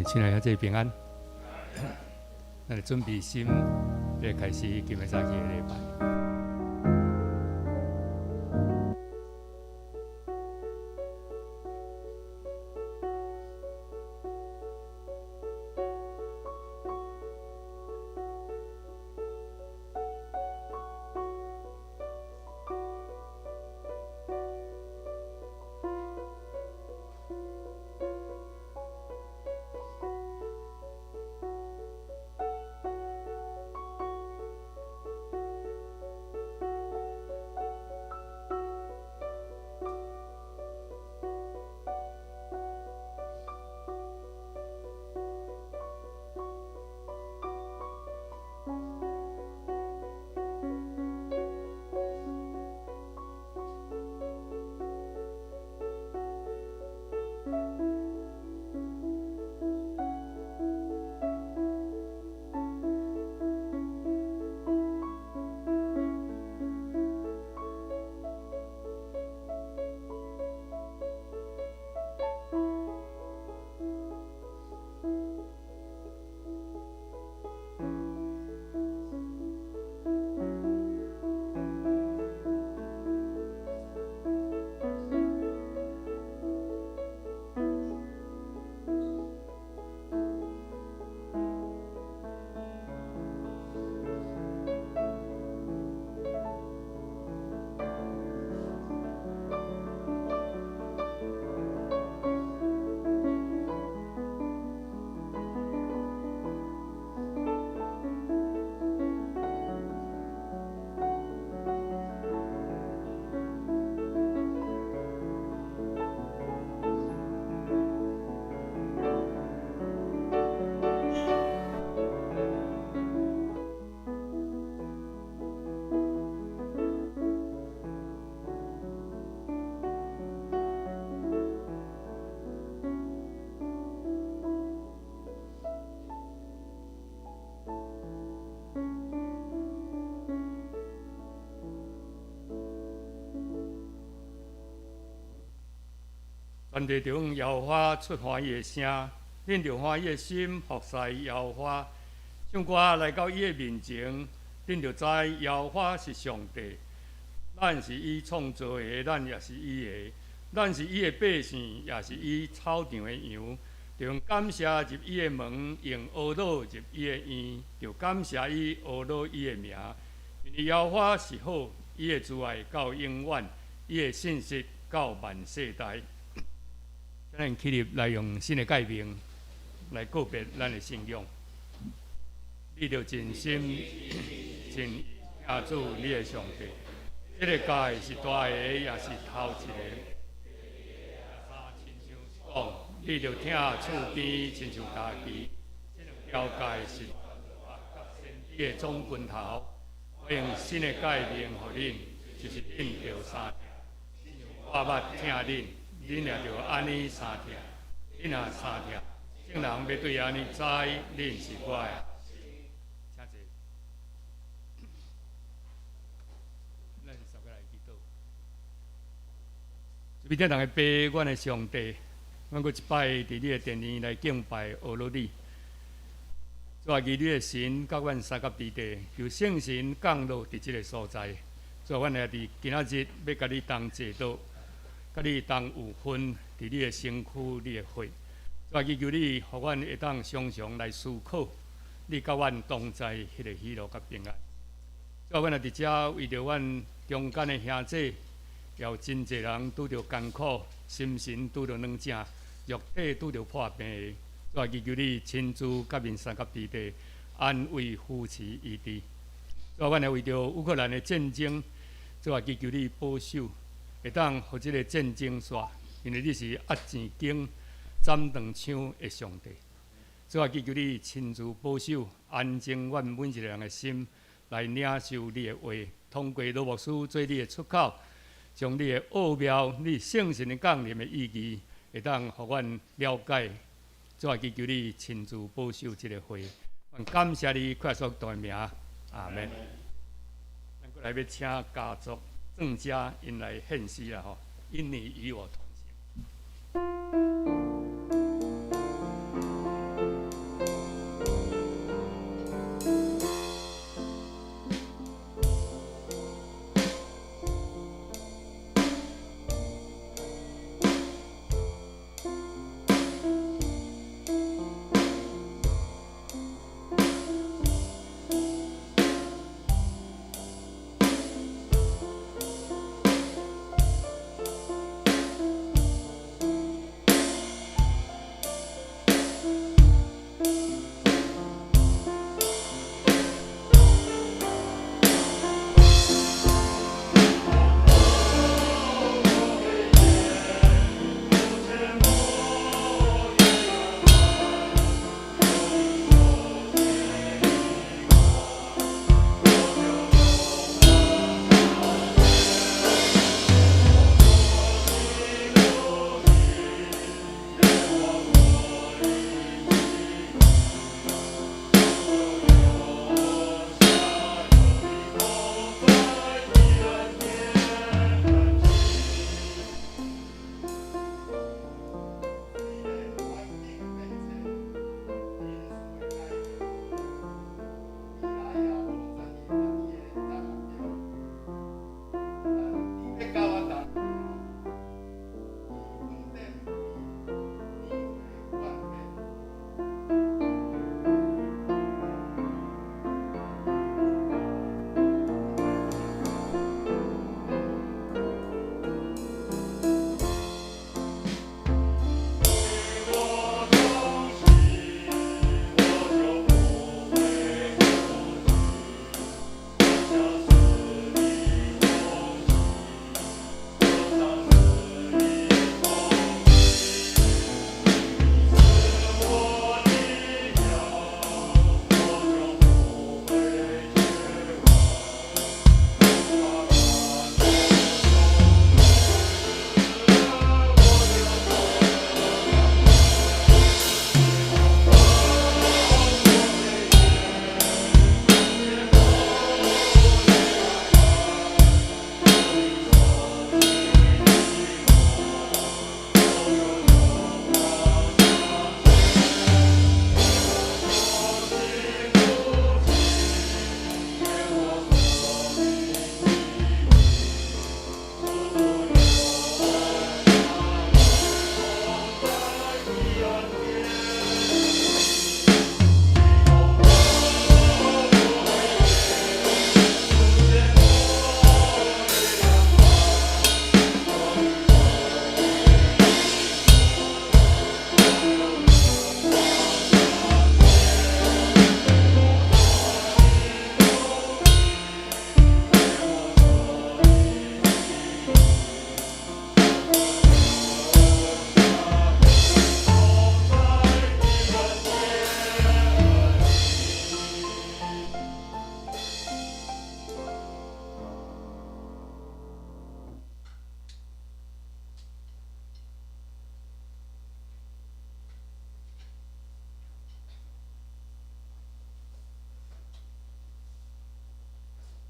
親愛的兄弟平安，咱來準備心，來開始今仔早起的禮拜。全地中耶和華出歡喜的聲，恁著歡喜的心服侍耶和華，唱歌來到伊的面前，恁就知耶和華是上帝。咱是伊創造的，咱也是伊的，咱是伊的百姓，也是伊草場的羊。著用感謝入伊的門，用呵咾入伊的院，著感謝伊，呵咾伊的名。因為耶和華是好，伊的慈愛到永遠，伊的信實到萬世代。咱起立來用新的誡命來告別咱的信仰。你著盡心盡意疼主你的上帝。這个誡是大个，也是頭一个。親像講，你著疼厝邊，親像家己。這兩條誡是先知的總根頭。我用新的誡命予恁，就是恁著相疼。我捌疼恁，恁也著按呢相疼。恁若相疼，眾人欲對按呢知，恁是我的。請坐。咱三個來祈禱。慈悲天堂的父，阮的上帝，阮閣一擺佇你的殿裡來敬拜呵咾你。主啊，求你的神佮阮相佮佇地，求聖神降落佇這个所在。主啊，阮也佇今仔日欲佮你同齊禱，佮你同有份佇你的身軀、你的血。主啊，祈求你，予阮會當常常來思考你佮阮同在彼个喜樂佮平安。主啊，阮也佇遮為著阮中間的兄弟，也有真濟人拄著艱苦，心神拄著軟正，肉體拄著破病的。主啊，祈求你親自佮𪜶相佮佇地，安慰扶持醫治。主啊，阮也為著烏克蘭的戰爭，主啊，祈求你保守，會當予這个戰爭煞，因為你是壓錢弓、斬斷槍的上帝。主啊，祈求你親自保守，安靜阮每一个人的心，來領受你的話，通過羅牧師做你的出口，將你的奧妙、你聖神的降臨的意義，會當予阮了解。主啊，祈求你親自保守這个會，阮感謝你，耶穌的名，阿門。咱閣來欲請家族鄭家𪜶來獻詩啦吼，因你與我同行。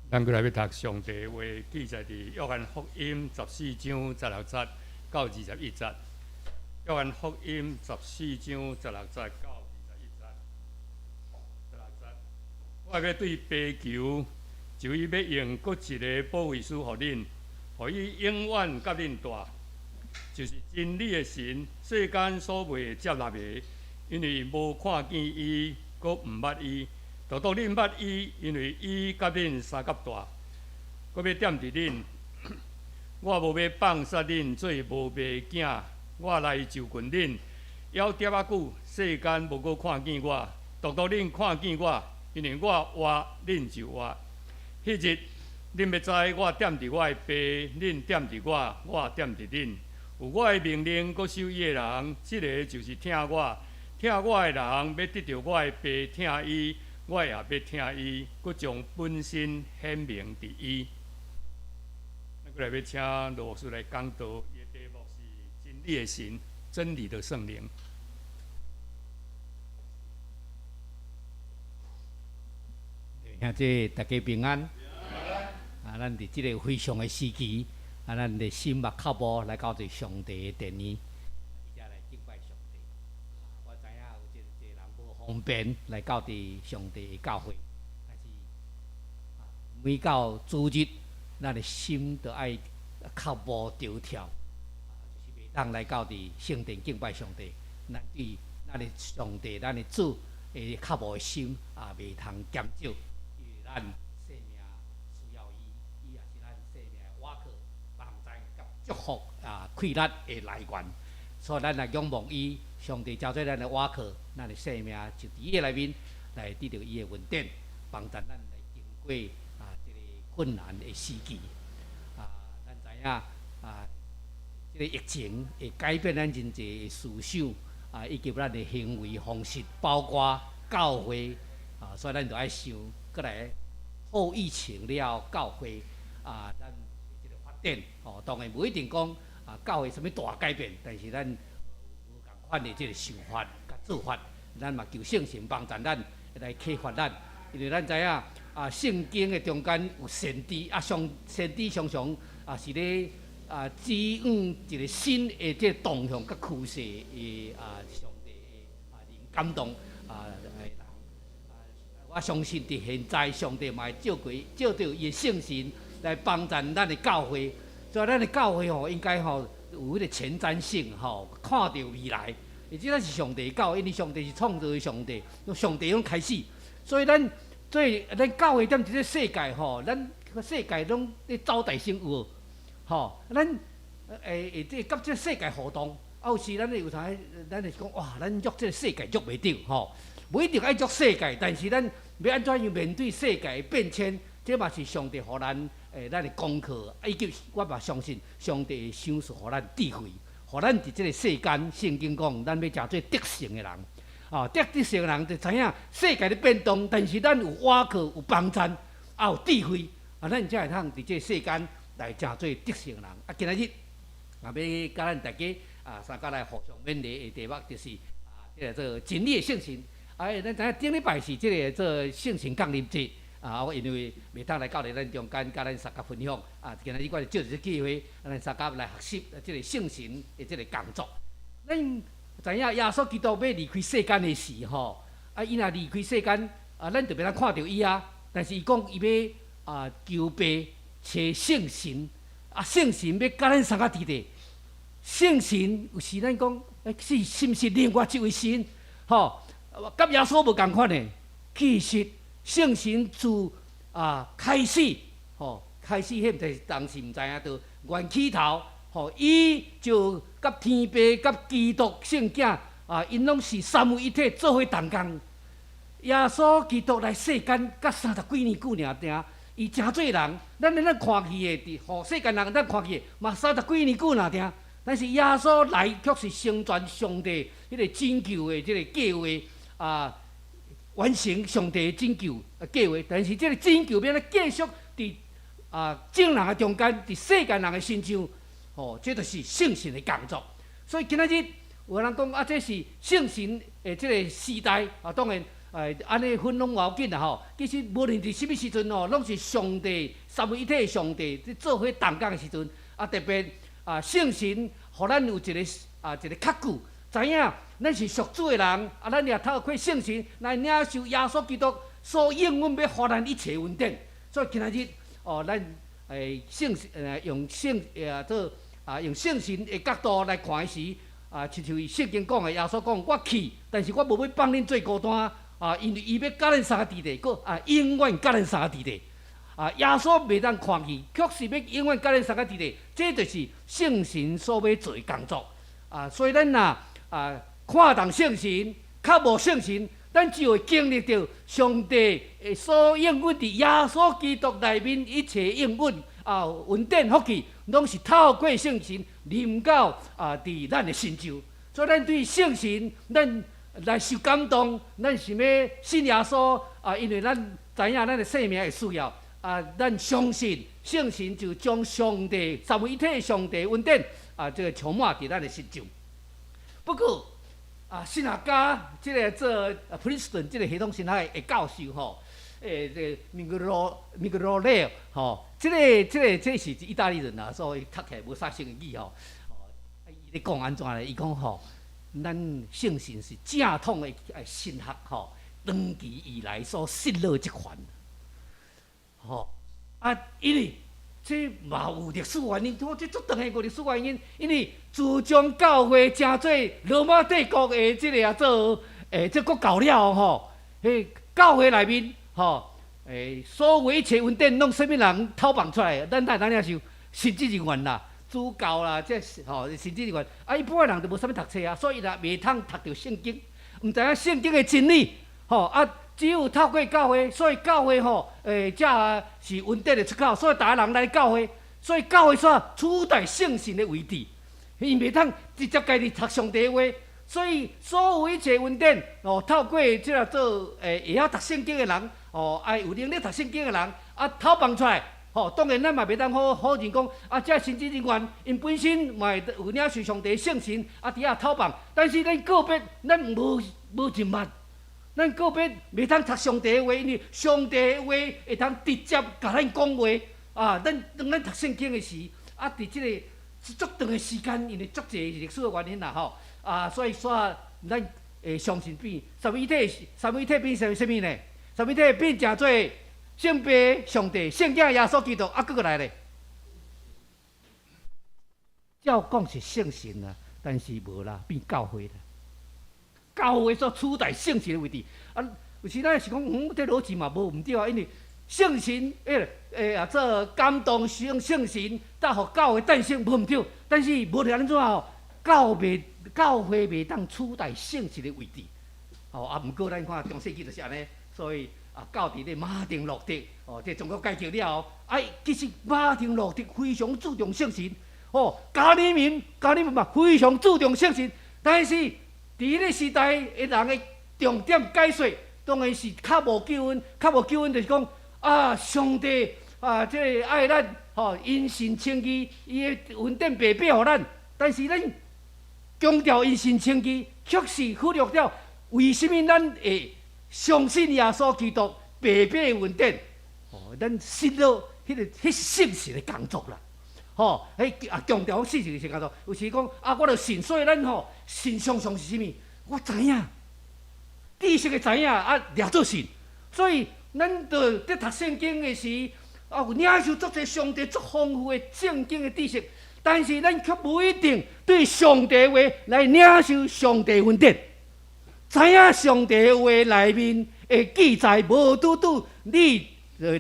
咱閣來欲讀上帝話，記載佇約翰福音十四章十六節到二十一節。約翰福音十四章十六節到二十一節。十六節，我欲對爸求，就伊欲用閣一个保惠師予恁，予伊永遠佮恁蹛，就是真理的神，世間所袂接納的，因為無看見伊，閣毋捌伊。獨獨恁捌伊，因為伊佮恁相佮蹛，閣欲踮佇恁。我無欲放捨恁做無爸囝，我來就近恁。猶點仔久，世間無閣看見我，獨獨恁看見我，因為我活，恁就活。彼日，恁欲知我踮佇我的爸，恁踮佇我，我踮佇恁。有我的命令，閣守伊的人，這个就是疼我。疼我的人，欲得著我的爸疼伊。我也欲疼伊，閣將本身顯明佇伊。咱閣來欲請羅牧師來講道，伊的題目是真理的神，真理的聖靈。兄弟，大家平安。啊，咱佇這个非常的時期，啊，咱的心目腳步來到這上帝的殿裡。方便來到佇上帝的教會，但是每到主日，咱的心著愛較無著跳，就是袂當來到佇聖殿敬拜上帝。咱對咱的上帝、咱的主的較無的心啊，袂通減少，因為咱生命需要伊，伊也是咱生命的倚靠、幫助佮祝福啊、氣力的來源。所以咱來仰望伊，上帝成做咱的倚靠，咱的生命就佇伊的內面來得著伊的恩典，幫助咱來經過啊這个困難的時期。啊，咱知影啊，這个疫情會改變咱真濟的思想啊，以及咱的行為方式，包括教會啊，所以咱就愛想閣來後疫情了教會啊，咱這个發展吼，當然無一定講。啊，教會啥物大改變，但是咱有無仝款的這个想法佮做法，咱嘛求聖神幫助咱來啟發咱，因為咱知影啊，聖經的中間有先知啊，上先知常常啊是咧啊指引一個新的這个動向佮趨勢的啊，上帝的啊靈感動啊的人啊，我相信佇現在上帝嘛會借過借著伊的聖神來幫助咱的教會。所以咱的教會吼，應該吼有彼个前瞻性吼，看著未來。而這咱是上帝教會，因為上帝是創造的上帝，上帝攏開始。所以咱做咱教會踮這个世界吼，咱世界攏咧走大生活，吼，咱會會這佮這世界互動。啊，有時咱會有啥，咱會講哇，咱約這个世界約袂著吼，無一定愛約世界，但是咱欲按怎樣面對世界的變遷，這嘛是上帝予咱。欸，咱的功課，以及我嘛相信上帝會賞賜予咱智慧，予咱佇這个世間，聖經講，咱欲成做得勝的人，哦，得得勝的人就知影世界咧變動，但是咱有倚靠，有幫贊，也有智慧，啊，咱才會通佇這个世間來成做得勝的人。啊，今仔日啊，欲佮咱大家啊，相佮來互相勉勵的題目就是啊，這个做真理的聖神。啊，咱知影頂禮拜是這个做聖神降臨節。啊，我因為袂當來到佇咱中間，佮咱相佮分享。啊，今仔日我就藉著這個機會，咱相佮來學習這个聖神的這个工作。咱知影耶穌基督欲離開世間的時吼，啊，伊若離開世間，啊，咱就袂當看著伊啊。但是伊講伊欲啊求爸揣聖神，啊，聖神欲佮咱相佮佇咧。聖神有時咱講，欸，是是毋是另外一位神？吼，佮耶穌無仝款的，其實。聖神自啊開始，吼開始，彼毋知當時毋知影著源起頭，吼伊就佮天父、佮基督聖囝啊，𪜶攏是三位一體做伙同工。耶穌基督來世間，才三十幾年久爾爾，伊成做人，咱咱看去的，佇予世間人咱看去的，嘛三十幾年久爾爾。但是耶穌來卻是成全上帝彼个拯救的這个計劃啊。完成上帝的拯救計劃，但是這个拯救欲按怎繼續佇啊眾人的中間，佇世間人的身上，吼，這就是聖神的工作。所以今仔日有人講啊，這是聖神的這个時代啊，當然按呢分攏無要緊啦吼。其實無論佇啥物時陣吼，攏是上帝三位一體的上帝佇做伙同工的時陣，特別聖神予咱有一個確據，知影咱是屬主的人，咱也透過聖神來領受耶穌基督所應允欲予咱一切恩典。所以今仔日哦，咱聖用聖做用聖神的角度來看的時，親像伊聖經講的，耶穌講我去，但是我無欲放恁做孤單，因為伊欲佮咱相佇咧，閣永遠佮咱相佇咧。耶穌袂當看去，卻是欲永遠佮咱相佇咧，這就是聖神所欲做的工作。所以咱若看重聖神，較無聖神，咱只會經歷著上帝所應允佇耶穌基督內面一切應允恩典福氣，攏是透過聖神臨到佇咱的身上。所以咱對聖神，咱來受感動，咱想欲信耶穌，因為咱知影咱的生命會需要，咱相信聖神就將上帝三位一體上帝恩典這個充滿佇咱的身上。不過神學家，這個做普林斯頓這個系統神學的教授吼，這個米格羅內吼，這個是意大利人啊，所以讀起來無啥成語吼。伊咧講按怎咧？伊講吼，咱聖神是正統的神學吼，長期以來所失落這環。吼，因為這嘛有歷史原因，這足長的一個歷史原因，因為自從教會成做羅馬帝國的這個做這國教了吼，彼教會內面吼，所有一切恩典攏啥物人偷放出來？咱會當領受神職人員啦、主教啦，這吼神職人員，一般的人就無啥物讀冊啊，所以伊也袂通讀著聖經，毋知影聖經的真理，吼。只有透過教會，所以教會吼，才是恩典的出口，所以逐个人來教會，所以教會煞取代聖神的位置，伊袂通直接家己讀上帝話，所以所有一切恩典哦，透過這個做會曉讀聖經的人，哦，愛有能力讀聖經的人，偷放出來，吼，當然咱嘛袂當否認講，這神職人員𪜶本身嘛會有領受上帝聖神，佇遐偷放，但是咱個別咱無認捌。咱個別袂通讀上帝的話，因為上帝的話會通直接共咱講話。咱當咱讀聖經的時，佇這個足長的時間，因為足濟歷史的原因啦吼，所以煞咱會相信變三位一體，三位一體變成啥物呢？三位一體變成做聖父上帝、聖子耶穌基督，閣過來咧。照講是聖神啊，但是無啦，變教會啦。教會所取代聖神的位置，有時咱是講，這邏輯嘛無毋對啊，因為聖神做感動聖神，才予教會誕生，無毋對。但是無論按怎吼，教會袂當取代聖神的位置。哦，毋過咱看中世紀就是按呢，所以到佇咧馬丁路德，哦，這宗教改革了後，其實馬丁路德非常注重聖神，哦，加爾文嘛非常注重聖神，但是佇彼個時代的人的重點解說，當然是較無救恩，較無救恩就是講，上帝啊，這個愛咱，吼，因信稱義，伊的恩典白白予咱。但是咱強調因信稱義，卻是忽略掉為什麼咱會相信耶穌基督白白的恩典。哦，咱失落彼個彼聖神的工作啦。吼，彼強調聖神的工作，有時講，我著信，所以咱吼信常常是啥物？我知影，知識的知影，掠做信。所以咱著佇讀聖經的時，有領受足濟上帝足豐富的聖經的知識，但是咱卻無一定對上帝話來領受上帝恩典。知影上帝話內面的記載，無拄拄你對，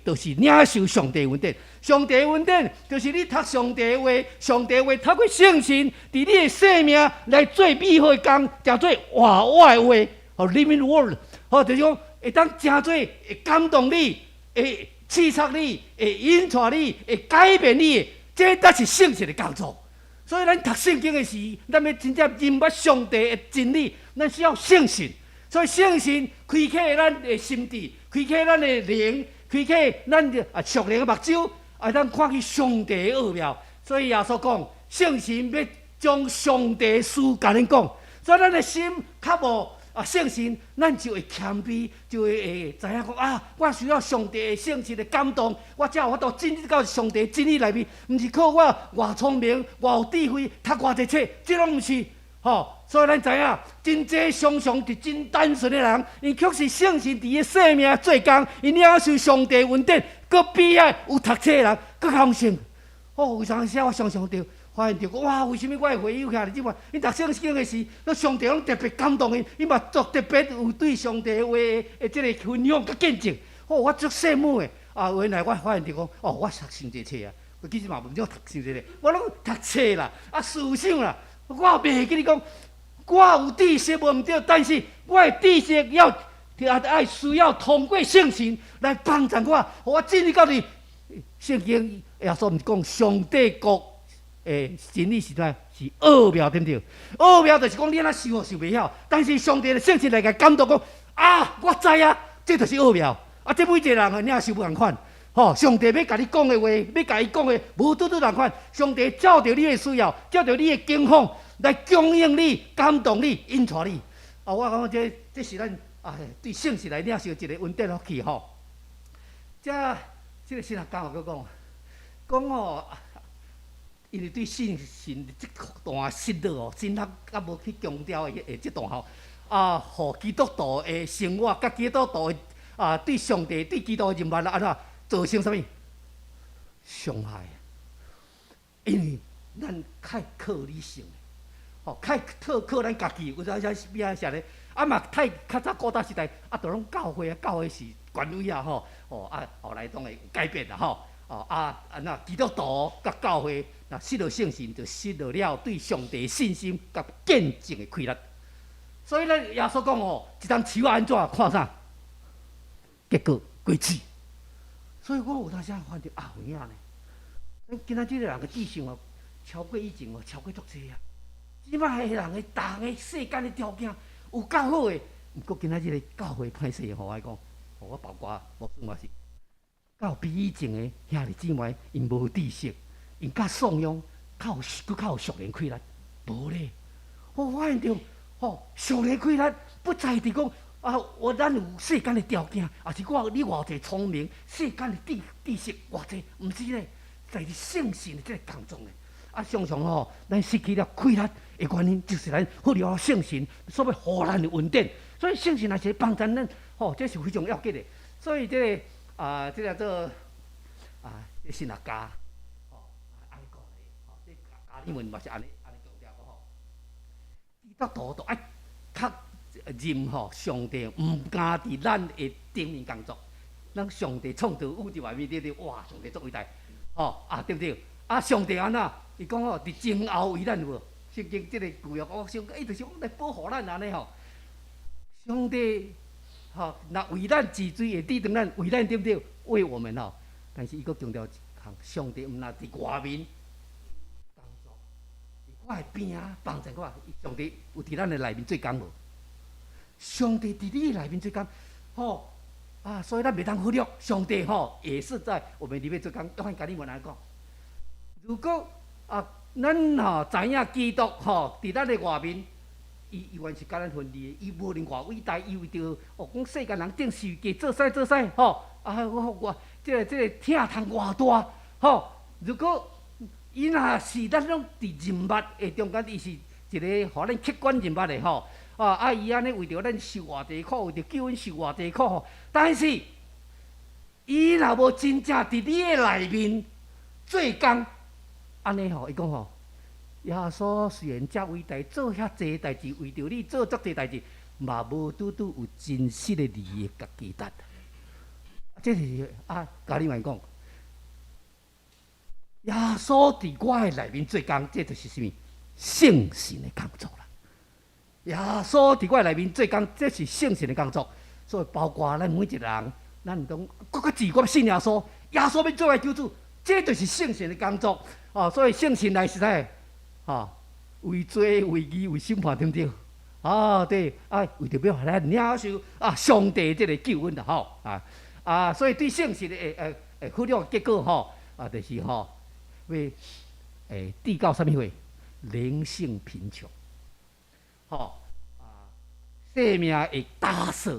就是領受上帝恩典。上帝恩典就是你讀上帝話，上帝話透過聖神佇你的生命來做美好的工，成做活活的話，吼 living word，吼就是講會當成做會感動你，會刺激你，會引帶你，會改變你的，這才是聖神的工作。所以咱讀聖經的時，咱欲真正認捌上帝的真理，咱需要聖神。所以聖神開啟咱的心智，開啟咱的靈，開啟咱的屬靈的目睭，通看見上帝的奧妙。所以耶穌講，聖神欲將上帝的事共恁講。所以咱的心較無啊聖神，咱就會謙卑，就會知影講啊，我需要上帝的聖神的感動，我才有法度進入到上帝真理內面，毋是靠我偌聰明、偌有智慧、讀偌濟冊，這攏毋是。吼，所以咱知影，真濟常常是真單純的人，𪜶卻是聖神佇伊生命做工，𪜶領受上帝恩典，閣比遐有讀冊的人閣較豐盛。哦，有當時我常常著發現著講，哇，為啥物我的會友徛佇這款？𪜶讀聖經的時，攏上帝攏特別感動𪜶，𪜶嘛做特別有對上帝話的這个分享佮見證。哦，我足羨慕的。啊，原來我發現著講，哦，我讀傷濟冊啊，我其實嘛毋少讀傷濟冊，我攏讀冊啦，啊，思想啦。我袂記你講，我有知識無毋對，但是我的知識要愛需要通過聖神來幫助我，予我進入到佇聖經耶穌毋是講上帝國的真理是啥？是奧妙，對毋對？奧妙就是講你按怎想想袂曉，但是上帝的聖神來共感動講啊，我知啊，這就是奧妙。啊，這每一個人啊，領受無仝款。吼，上帝欲共你講的話，欲共伊講的，無拄拄仝款。上帝照著你的需要，照著你的境況來供應你、感動你、引帶你。啊，我感覺這是咱啊對聖神來領受一个恩典福氣吼。這個神學家嘛閣講，講吼，因為對聖神這段失落哦，真較較無去強調的這段吼，啊，予基督徒的生活，佮基督徒的啊對上帝、對基督的認識按怎造成啥物傷害？因為咱較靠理性，吼，較靠咱家己，有當時變啊啥咧？啊嘛，太較早古早時代，啊，都攏教會啊，教會是權威啊，吼，哦啊，後來當然有改變啦，吼，哦啊啊那基督徒佮教會，若失落聖神，就失落了對上帝信心佮見證的氣力。所以咧，耶穌講吼，一叢樹仔按怎看啥？結果果子。所以我有當時發現啊，有影呢。咱今仔這个人的知識哦，超過以前哦，超過足濟啊。這擺的人的逐个世間的條件有夠好的，毋過今仔這个教會歹勢吼，我講，我包括牧師嘛是，較比以前的兄弟姊妹，𪜶無知識，𪜶較散養，較有閣較有屬靈氣力，無咧。我發現著，吼，屬靈氣力不在佇講啊，我咱有世間的條件，抑是我你偌濟聰明，世間的知識偌濟，毋是咧，在佇聖神的這个工作咧。啊，常常吼，咱失去了氣力的原因，就是咱忽略了聖神所欲予咱的恩典。所以聖神若是幫助咱，吼，這是非常要緊的。所以這个啊，這个做啊，這神學家，吼，按呢講的，吼，這加爾文嘛是按呢按呢強調的吼。基督徒都愛確認吼，上帝毋敢佇咱的頂面工作。咱上帝創造宇宙萬物，對對？哇，上帝足偉大，吼啊，對毋對？啊，上帝按怎？伊講吼，佇前後為咱有無？聖經這个舊約，我想伊就是講來保護咱按呢吼。上帝吼，若為咱治罪會抵擋咱，為咱對毋對？為我們吼。但是伊閣強調一項，上帝毋若佇外面工作，佇我的邊仔幫助我。上帝有佇咱的內面做工無？上帝佇你內面做工，吼啊！所以咱袂當忽略上帝吼，也是在我們裡面做工。約翰加爾文來講，如果啊，咱吼知影基督吼佇咱的外面，伊猶原是佮咱分離的，伊無論偌偉大，伊為著哦講世間人釘十字架做啥做啥吼啊！我這個疼痛偌大吼！如果伊若是咱攏佇人物的中間，伊是一個予咱客觀人物的吼啊！啊，伊按呢為著咱受偌濟苦，為著救恩受偌濟苦吼，但是伊若無真正佇你的內面做工，按呢吼，伊講吼，耶穌雖然遮偉大，做遐濟代誌，為著你做足濟代誌，嘛無拄拄有真實的利益佮期待。這是啊，加爾文講，耶穌佇我的內面做工，這就是啥物？聖神的工作啦。耶穌佇我的內面做工，這是聖神的工作。所以包括咱每一個人，咱講閣較自覺信耶穌，耶穌欲做我的救主，這就是聖神的工作。哦，所以聖神來是啥？吼，為罪、為義、為審判，對毋對？啊，對，啊，為著欲予咱領受啊，上帝這个救恩啦，吼啊啊！所以對聖神的忽略結果吼，啊，就是吼，欲致到啥物貨？靈性貧窮，吼啊！生命會打碎，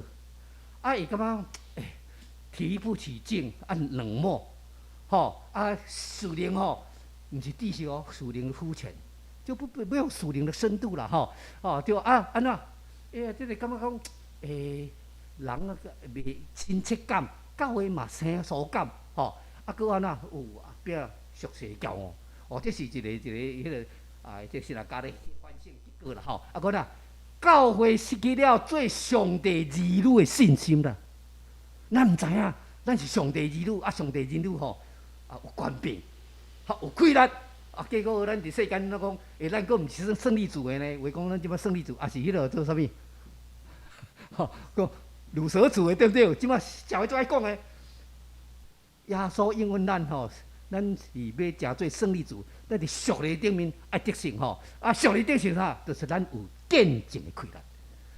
啊會感覺提不起勁，啊冷漠，吼啊屬靈吼，毋是知識哦，屬靈膚淺，就不沒有屬靈的深度啦，吼，哦對啊，按怎？欸，這個感覺講，人啊袂親切感，教會嘛生疏感，吼，啊，閣按怎有後壁屬世驕傲，哦，這是一個一個彼個啊，這神學家咧反省結果啦，吼，啊，閣哪？教會失去了做上帝兒女的信心啦。咱毋知影，咱是上帝兒女，啊，上帝兒女吼，啊有權柄，吼有氣力，啊，結果咱佇世間攏講，欸，咱閣毋是算勝利組的呢？話講咱這擺勝利組，抑是彼個做啥物？吼，講魯蛇組的對毋對？這擺社會足愛講的，耶穌應允咱吼，咱是欲成做勝利組，咱佇屬靈頂面愛得勝吼，啊，屬靈得勝啥？就是咱有見證的氣力，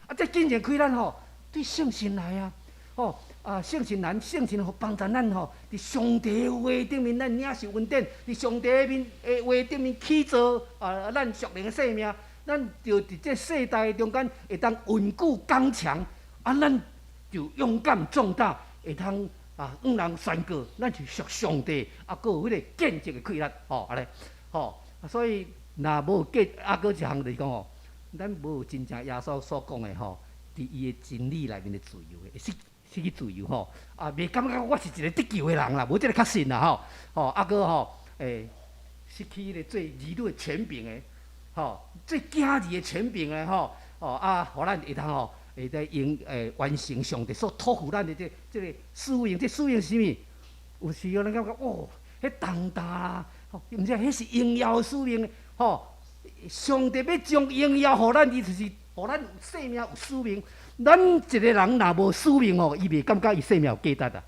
啊，這見證氣力吼，對聖神來啊，吼啊，聖神咱聖神幫助咱吼，佇上帝話頂面咱領受恩典，佇上帝面的話頂面起造啊，咱屬靈的生命，咱就佇這世代中間會當穩固剛強，啊，咱就勇敢壯膽，會通啊，向人宣告，咱是屬上帝，啊，閣有彼個見證的氣力，吼，按呢，吼，所以若無見，啊，閣一項就是講吼，咱無真正耶穌所講的吼，佇伊的真理內面的自由的，失失去自由吼，啊，袂感覺我是一個得救的人啦，無這个確信啦吼，吼，啊，閣吼，失去彼個做兒女的權柄的，吼，做囝兒的權柄的吼，吼，啊，予咱會當吼，會當用完成上帝所託付咱的這個使命，這使命是啥物？有時候咱感覺哦，彼重擔啦，吼，毋是，彼是榮耀的使命，吼。上帝欲將榮耀予咱，伊就是予咱有生命有使命。咱一個人若無使命吼，伊袂感覺伊生命有價值啊。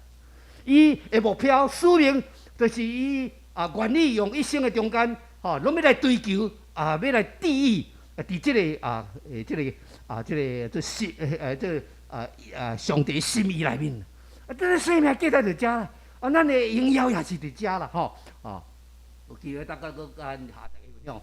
伊的目標使命，就是伊啊願意用一生的中間，吼，攏欲來追求啊，欲來致意，佇這个啊，這个啊，這个這心這个啊啊上帝心意內面。啊，這个生命價值佇遮啦，啊，咱的榮耀也是佇遮啦，吼，啊，有機會大家閣共下大家分享。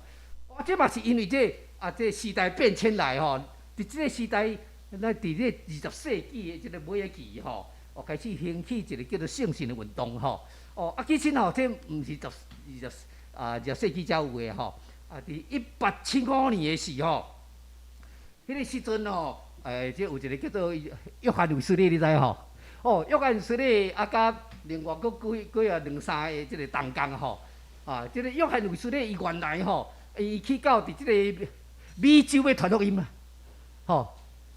啊，這嘛是因為這啊，這時代變遷來吼，佇這个時代，咱佇這20世紀的這个尾仔期吼，哦，開始興起一個叫做聖神的運動吼。哦，啊，其實吼，這毋是十二十啊20世紀才有的吼。啊，佇1875年的時吼，彼个時陣吼，這有一個叫做約翰衛斯理，你知吼？哦，約翰衛斯理啊，佮另外閣幾幾啊兩三个這個同工吼，啊，這個約翰衛斯理伊原來吼，伊去到佇這个美洲欲傳福音啊，吼，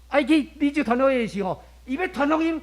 啊，伊去美洲傳福音的時吼，伊欲傳福音，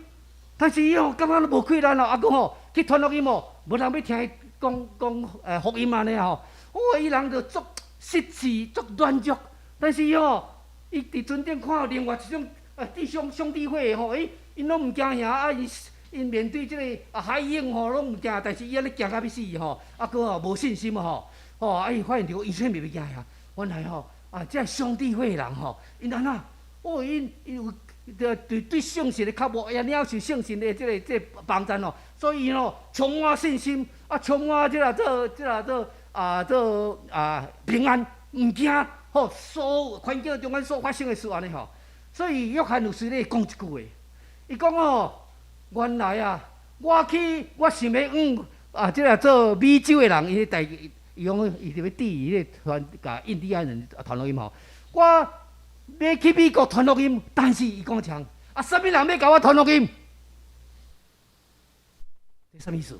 但是伊吼感覺攏無氣力咯，啊，閣吼去傳福音吼，無人欲聽伊講講福音按呢吼，哦，伊人就足失志、足軟弱，但是吼，伊佇船頂看到另外一種弟兄兄弟會吼，欸，𪜶攏毋驚嚇，啊，𪜶面對這個啊海湧吼攏毋驚，但是伊按呢驚甲欲死吼，啊，閣吼無信心吼。吼！啊！伊發現著伊啥物袂驚嚇，原來吼啊，這兄弟會的人吼，𪜶按怎？哦，𪜶有對對對聖神的渴慕，也領受聖神的這個幫助吼，所以吼充滿信心，啊，充滿這个做這个做啊做啊平安，毋驚吼，所有環境中間所發生的事按呢吼。所以約翰衛斯理講一句話，伊講吼，原來啊，我去我想欲往啊，這个做美洲的人，伊代。伊講伊就欲致意彼個傳共印第安人傳福音吼，我欲去美國傳福音，但是伊講一項，啊，啥物人欲共我傳福音？這啥物意思？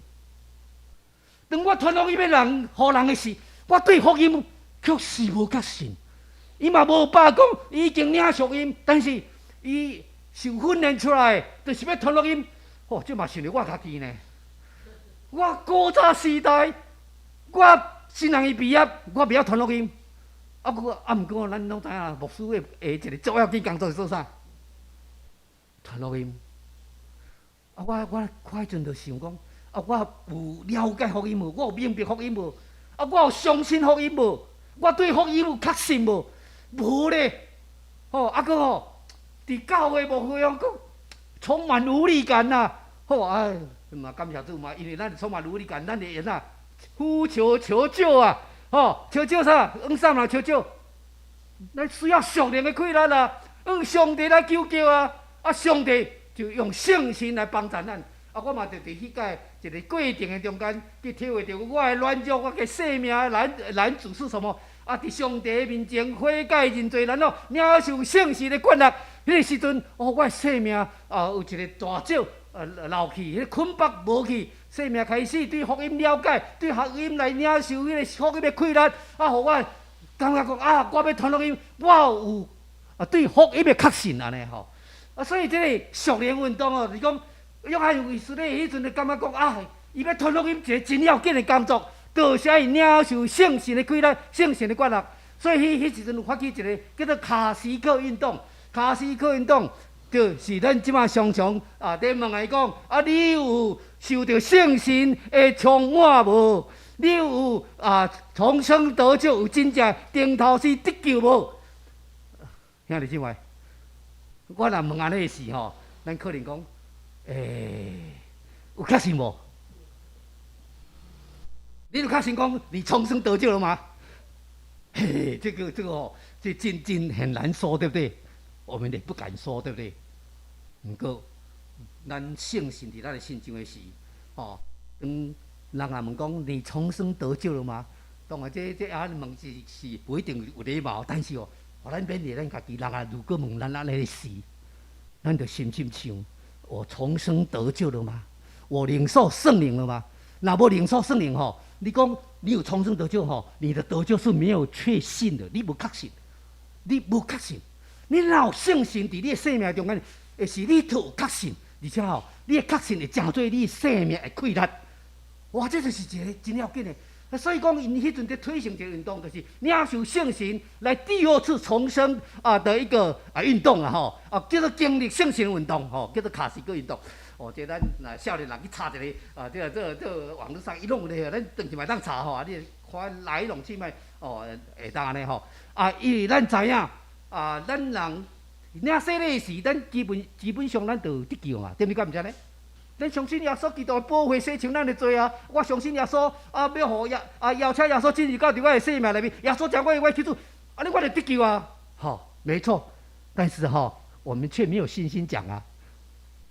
當我傳福音予人，予人的時，我對福音確實無確信。伊嘛無把握講，伊已經領受福音，但是伊受訓練出來，就是欲傳福音。吼，這嘛想著我家己呢。我古早時代，我新人伊畢業，我袂曉傳福音。啊，我啊，毋過咱攏知影，牧師的的一個重要工作是做啥？傳福音。啊，我我彼陣就想講，啊，我有了解福音無？我有明白福音無？啊，我有相信福音無？我對福音有確信無？無咧。吼，啊，閣吼，佇教會牧會哦，閣充滿無力感呐。好，哎，嘛感謝主嘛，因為咱充滿無力感，咱會按怎呼求求救啊！吼，求救啥？往啥人求救？咱需要屬靈的氣力啊！用上帝來求救啊！啊，上帝就用聖神來幫助咱。啊，我嘛就佇彼個一个過程的中間去體會著我的軟弱，我的生命的難處是什麼？啊，佇上帝面前悔改認罪，然後領受聖神的權力。彼个時陣，哦，我的生命啊有一个大石流去，彼个捆綁無去，生命開始對福音了解，對福音來領受彼个福音的氣力，啊，予我感覺講啊，我欲傳福音，我有啊對福音的確信按呢吼。啊，所以這個屬靈運動哦，是講約翰衛斯理彼陣就感覺講啊，伊欲傳福音一个真要緊的工作，就是愛領受聖神的氣力、聖神的權力。所以彼時陣有發起一个叫做卡斯克運動。卡斯克運動就是咱這馬常常啊，佇問伊講啊，你有受著聖神的充滿無？你有啊重生得救，有真正重頭生得救無？兄弟姊妹，我若問按呢時吼，咱可能講，有確信無？你有確信講你重生得救了嗎？嘿，這個哦，這真真很難說，對不對？我們也不敢說，對不對？毋過，咱聖神佇咱的心中的時，吼，當人若問講你重生得救了嗎？當然這按呢問是不一定有禮貌，但是哦，予咱勉勵咱家己，人啊如果問咱按呢時，咱就深深想：我重生得救了嗎？我領受聖靈了嗎？若無領受聖靈吼，你講你有重生得救吼，你的得救是沒有確信的，你無確信，你無確信。你若有聖神佇你的生命中間，會是你特有確信，而且吼，你的確信會成做你生命的氣力。哇，這就是一个真要緊的。所以講，𪜶彼陣佇推行這个運動，就是領受聖神來第二次重生啊的一個啊運動啊吼，啊叫做經歷聖神運動吼，叫做卡斯克運動。哦，這咱若少年人去查一下啊，這網路上伊攏有咧，咱轉去嘛會當查吼，啊，你看來龍去脈哦，會當按呢吼。啊，因為咱知影啊，咱人領洗禮時，咱基本上咱就得救嘛，對毋對？敢毋是按呢？咱相信耶穌基督的寶血洗清咱的罪啊！我相信耶穌啊，欲予耶啊邀請耶穌進入到佇我的生命內面，耶穌成為我的救主，按呢我就得救啊！吼，沒錯。但是吼，我們卻沒有信心講啊。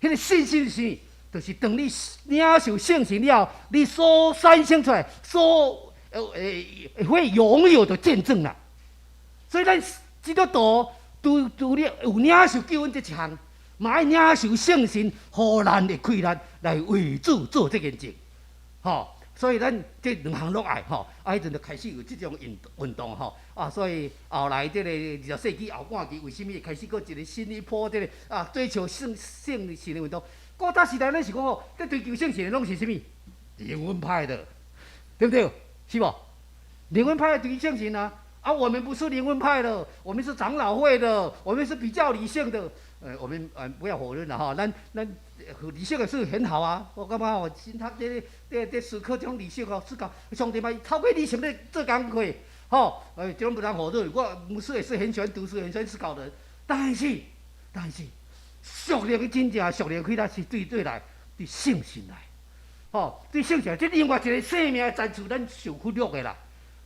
彼個信心是，就是當你領受聖神了後，你所產生出來，所會擁有的見證啦。所以咱基督徒除了有領受救恩這一項，嘛愛領受聖神，予咱的氣力來為主做這件事，吼。所以咱這兩項攏愛吼，啊，彼陣就開始有這種運動吼，啊，所以後來這個20世紀後半期，為啥物會開始閣一個新一波這個啊追求聖神的運動？古早時代咱是講吼，這追求聖神的攏是啥物？靈恩派的，對不對？是無？靈恩派的追求聖神啊，啊，我們不是靈恩派的，我們是長老會的，我們是比較理性的。我們不要否認了哈，咱理性的是很好啊，我感覺哦，神學這思考這種理性哦，思考上帝嘛透過理性咧做工課，吼，這種不能否認。我牧師也是很喜歡讀書、很喜歡思考的人，但是，屬靈的真正屬靈氣力是對對來，對聖神來，吼，對聖神，這另外一個生命的層次，咱受忽略的啦。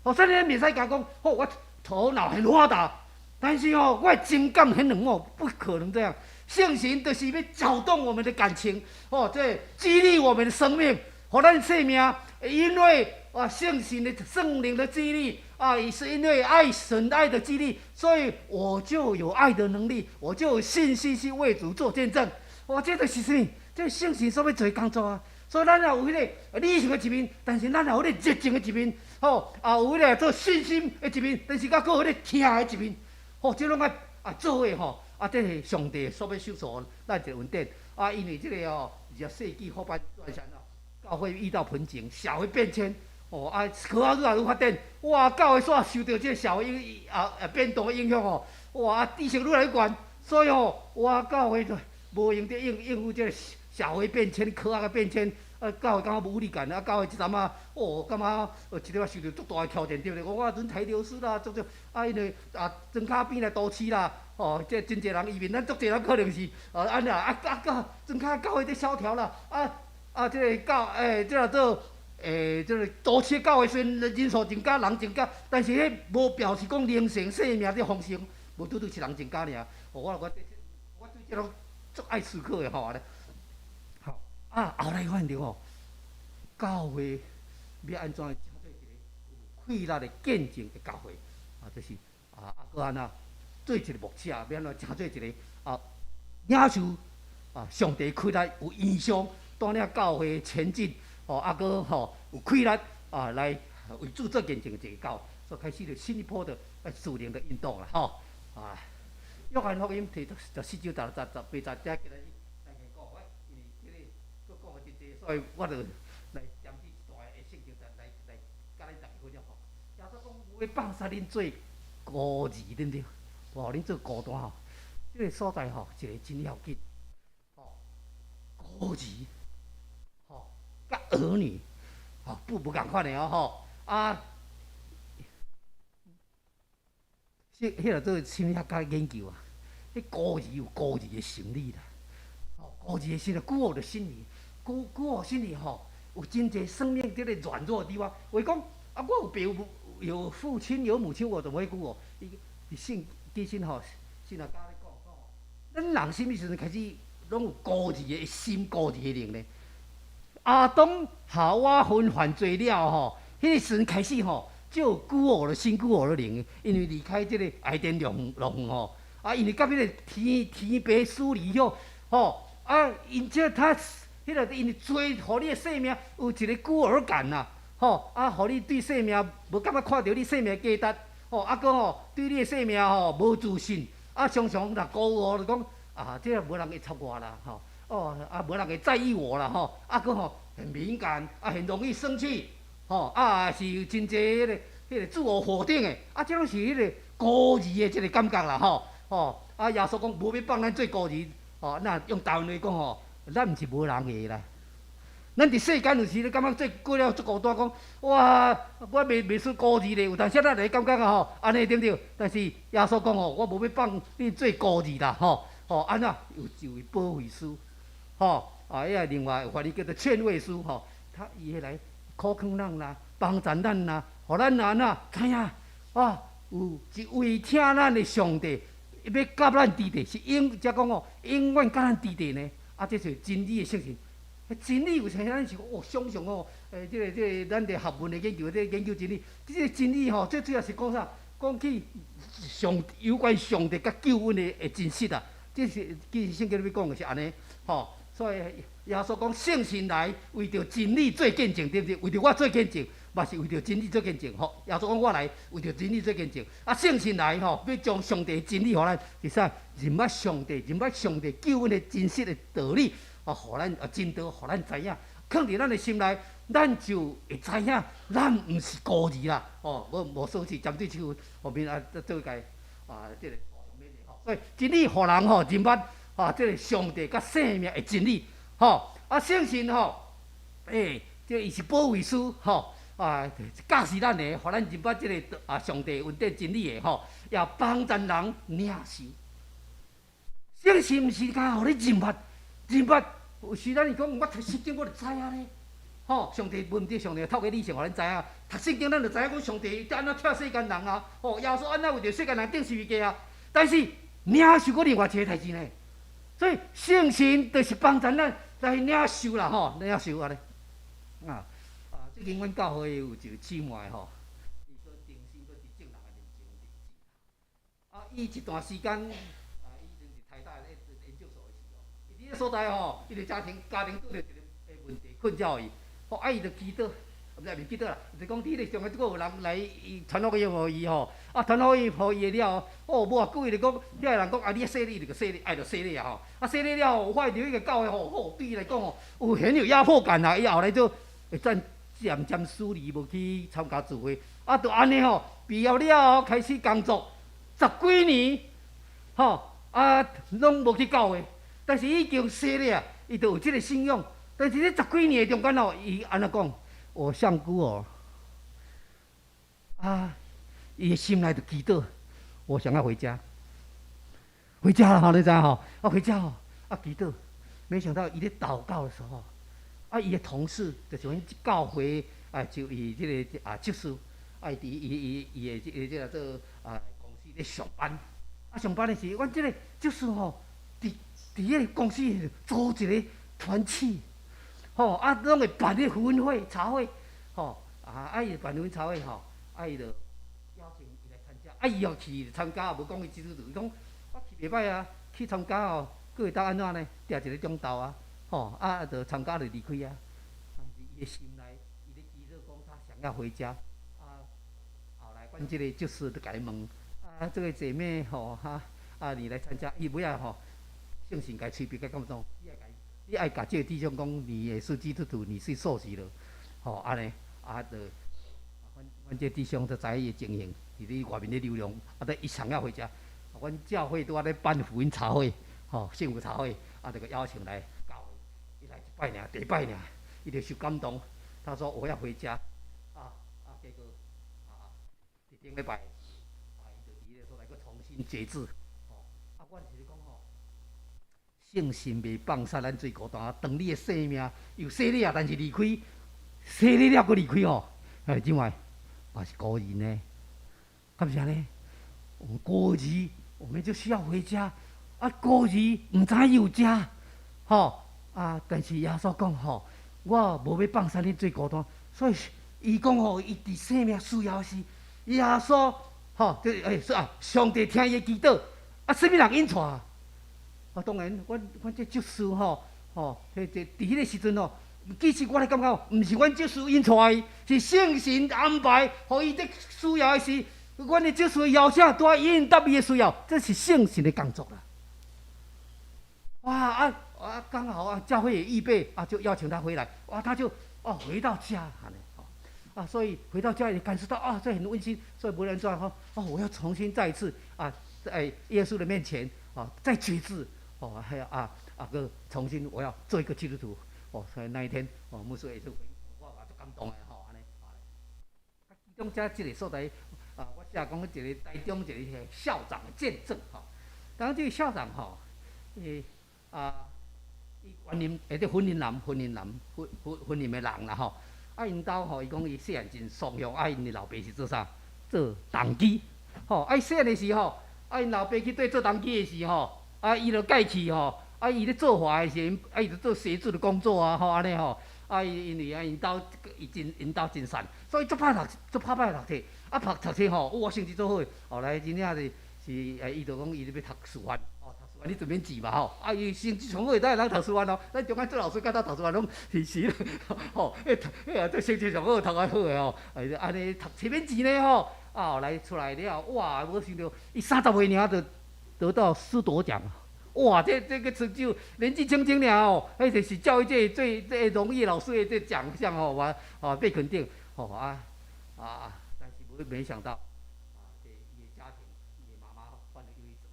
吼，所以咱袂使共講，吼，我頭腦很發達。但是哦，我的情感很冷漠，不可能這樣。聖神就是欲攪動我們的感情，哦，這激勵我們的生命，予咱生命，因為啊，聖神的聖靈的激勵啊，也是因為愛神愛的激勵，所以我就有愛的能力，我就有信心去為主做見證。哇，這就是啥物？這聖神所欲做的工作啊！所以咱也有彼个理性的一面，但是咱也有彼個熱情的一面，吼，也有彼个做信心的一面，但是閣閣有彼个疼的一面，吼，這攏愛啊做伙吼，啊，這是上帝所欲賞賜咱一個恩典。啊，因為這個哦，20世紀後半段教會遇到瓶頸，社會變遷，哦，啊，科學愈來愈發展，哇，教會煞受著這個社會影啊變動的影響吼，哇，啊，知識愈來愈懸，所以吼，哇，教會就無閒得應付這個社會變遷、科學的變遷，啊，教會感覺無力感，啊，教會這陣仔，哦，感覺一禮拜受著足大的挑戰，對不對？我人才流失啦，足足啊，因為啊，莊跤邊來都市啦，哦，這真濟人移民，咱足濟人可能是啊，按呢啊啊啊，莊跤教會佇蕭條啦，啊啊，這個教這個做這個都市教會雖然人數增加，人增加，但是彼無表示講靈性生命佇豐盛，無拄拄是人增加爾。我對這攏足愛思考的吼，按呢。好，啊，後來發現著吼，教會欲按怎成做一個有氣力的見證的教會，啊，就是啊，啊，閣按怎做一個牧者，欲按怎成做一個啊，領受啊，上帝氣力有異象，帶領教會前進，吼，啊，閣吼有氣力啊，來為主做見證的一個教，所以開始了新一波的屬靈的運動啦，吼，啊，約翰福音提14章16、18節，今日來講，我因為這個閣講的真濟，所以我就來針對一段的聖經來佮恁大家分享吼。耶穌講，無欲放捨恁做孤兒，對毋對？無予恁做孤單吼。這個所在吼，一個真要緊，吼，孤兒，吼，佮兒女，吼，不無仝款的哦，吼，啊，這彼個做心理學家研究啊，彼孤兒有孤兒的心理啦，吼，孤兒的心理，孤兒的心理，孤兒心理吼，有真濟生命佇咧軟弱的地方。話講啊，我有爸有母，有父親有母親，我怎麼會孤兒？伊伊信其實吼，神學家咧講講，咱人啥物時陣開始攏有孤兒的心、孤兒的靈呢？亞當夏娃分犯罪了吼，彼個時陣開始吼，就有孤兒的心、孤兒的靈，因為離開這個伊甸樂園吼，啊，因為佮彼個天父疏離遐吼，啊，因這他彼個因為罪，予你的生命有一個孤兒感啦，吼，啊，予你對生命無感覺看著你生命價值，吼，啊，閣吼對你的生命吼無自信，啊，常常若孤傲就講啊，這個無人會插我啦，吼，哦，啊，無人會在意我啦，吼，啊，閣吼很敏感，啊，很容易生氣。吼，啊是真濟彼個自我否定的，啊，這攏是彼個孤兒的這個感覺啦，吼，吼，啊，耶穌講無欲放咱做孤兒，吼，那用台灣話講吼，咱毋是無人的啦。咱佇世間有時咧感覺做過了足孤單，講哇，我袂輸孤兒咧，有當時咱會感覺啊吼，按呢對毋對？但是耶穌講吼，我無欲放恁做孤兒啦，吼，吼，按怎有一位保惠師，吼，啊，彼個另外有翻譯叫做勸慰師，吼，他伊會來苦勸咱啦，幫助咱啦，予咱按怎知影啊？有一位疼咱的上帝，欲佮咱佇佇，是永，才講哦，永遠佮咱佇佇呢。啊，這是真理的聖神。真理有啥？咱是哦，想象哦，欸，這個，咱佇學問的研究，這個研究真理，這個真理吼，最主要是講啥？講起上有關上帝佮救恩的真實啊。這是其實聖經裡面講的是按呢，吼。所以耶穌講聖神來為著真理做見證，對毋對？為著我做見證，嘛是為著真理做見證。吼，耶穌講我來為著真理做見證。啊，聖神來吼，欲將上帝真理予咱，是啥？認捌上帝，認捌上帝救恩的真實的道理，啊，予咱啊真道，予咱知影，囥佇咱的心內，咱就會知影，咱毋是孤兒啦。哦，無無說是針對這句後面啊做個啊，這個所以真理予人吼認捌。啊，這個上帝佮生命的真理，吼啊，聖神吼，欸，這伊是保惠師，吼啊，教示咱的，予咱認捌這個啊上帝恩典真理的，吼，也幫助人領受。聖神毋是干予你認捌，認捌，有時咱是講我讀聖經我就知影咧，吼，上帝問題，上帝透過理性予咱知影，讀聖經咱就知影講上帝按怎疼世間人啊，吼，耶穌按怎為著世間人釘十字架啊，但是領受閣另外一個代誌呢。所以聖神就是幫助咱來領受啦，吼，領受按呢。啊啊！最近阮教會有一個姊妹吼，伊閣重新閣佇眾人的面前立志。啊，伊一段時間，啊，伊以前佇台大咧研究所的時候，伊佇彼所在吼，伊的家庭拄著一個問題困擾伊，吼，啊，伊就祈禱。毋是，袂記得啦，就講佇彼個中間，閣有人來傳福音予伊吼，啊，傳福音予伊了後，哦，無偌久伊就講，遐個人講啊，你洗禮就洗禮，愛就洗禮啊吼，啊，洗禮了後，發現著彼個教會吼，吼，對伊來講吼，有很有壓迫感啊，伊後來就會漸漸漸疏離，無去參加聚會，啊，就按呢吼，畢業了後開始工作十幾年，吼，啊，攏無去教會，但是已經洗禮啊，伊就有這個信仰，但是這十幾年的中間吼，伊按怎講？我像孤兒啊，伊的心內就祈禱，我想要回家，回家了吼，你知吼？啊，回家吼，啊，祈禱，沒想到伊咧禱告的時候，啊，伊的同事就是阮教會啊，就伊這個啊執事，啊，伊佇伊的這個做啊公司咧上班，啊，上班的時，阮這個執事吼，佇彼個公司組一個團契，吼，啊，攏會辦彼福音會、茶會，吼，啊，伊辦福音茶會吼，啊，伊就邀請伊來參加，啊，伊又去參加，無講伊基督徒，伊講我去袂䆀啊，去參加哦，閣會當按怎呢？定一个鐘頭啊，吼，啊，就參加就離開啊。但是伊的心內，伊咧祈禱講他想要回家，啊，後來阮這個執事就共伊問，啊，這個姐妹吼，哈，啊，你來參加，伊尾仔吼，聖神共伊催逼甲感動，你愛共這個弟兄講，你也是基督徒，你是受洗了，吼，按呢，啊，就，阮這弟兄就知影伊的情形，佇咧外面咧流浪，啊，得伊想要回家，阮教會拄仔咧辦福音茶會，吼，幸福茶會，啊，就共邀請來教會，伊來一擺爾，第二擺爾，伊就受感動，他說我要回家，啊，結果，啊，佇頂禮拜，啊，伊就佇彼個所在閣重新決志，吼，啊，我是咧講吼，聖神袂放殺咱做孤單，當你的生命有洗禮啊，但是離開，洗禮了閣離開吼，兄弟姊妹，嘛是孤兒呢，敢是按呢？我們孤兒，我們就需要回家，啊，孤兒毋知有家，吼，啊，但是耶穌講吼，我無欲放殺你做孤單，所以伊講吼，伊佇生命需要時，耶穌吼，這欸說啊，上帝聽伊的祈禱，啊，啥物人引帶？啊，當然，阮這執事吼，吼，彼這佇彼個時陣吼，其實我咧感覺，毋是阮執事引帶伊，是聖神安排，予伊佇需要的時，阮的執事邀請，拄仔應答伊的需要，這是聖神的工作啦。哇啊啊！剛好啊，教會也預備啊，就邀請他回來。哇，他就哦回到家，按呢啊，所以回到家也感受到啊，這很溫馨。所以無論怎吼，哦，我要重新再一次啊，在耶穌的面前啊，再決志哦，還有啊啊閣重新我要做一個基督徒哦。所以那一天哦，牧師也是我嘛足感動的吼，按呢。其中遮這個所在啊，我寫講一個台中一個校長的見證吼。當這個校長吼，伊啊，伊雲林會佇雲林南，雲林南，雲林的人啦吼。啊，𪜶兜吼，伊講伊細漢真爽用，啊，𪜶的老爸是做啥？做童乩，吼。啊，伊細漢的時吼，啊，𪜶老爸去綴做童乩的時吼，啊，伊就共去吼，啊，伊咧做法的時，啊，伊就做協助的工作啊，吼，按呢吼。啊，伊因為啊，𪜶兜伊真𪜶兜真善，所以足拍讀，足拍擺讀冊，啊，讀冊吼，哇，成績足好的。後來真正是是，伊就講伊咧欲讀師範。你就免錢嘛吼，啊伊成績上好會當讀師範咯。咱中間做老師，敢當讀師範攏是是吼，彼彼個這成績上好，讀較好的吼，啊按呢讀冊免錢呢吼。啊後來出來了，哇，無想著伊30歲爾就得到師鐸獎，哇，這個成就年紀輕輕爾吼，彼就是教育界最最榮譽老師的這獎項吼，哇，哦被肯定，吼啊啊，但是無沒想到，啊，這伊的家庭，伊的媽媽患了憂鬱症，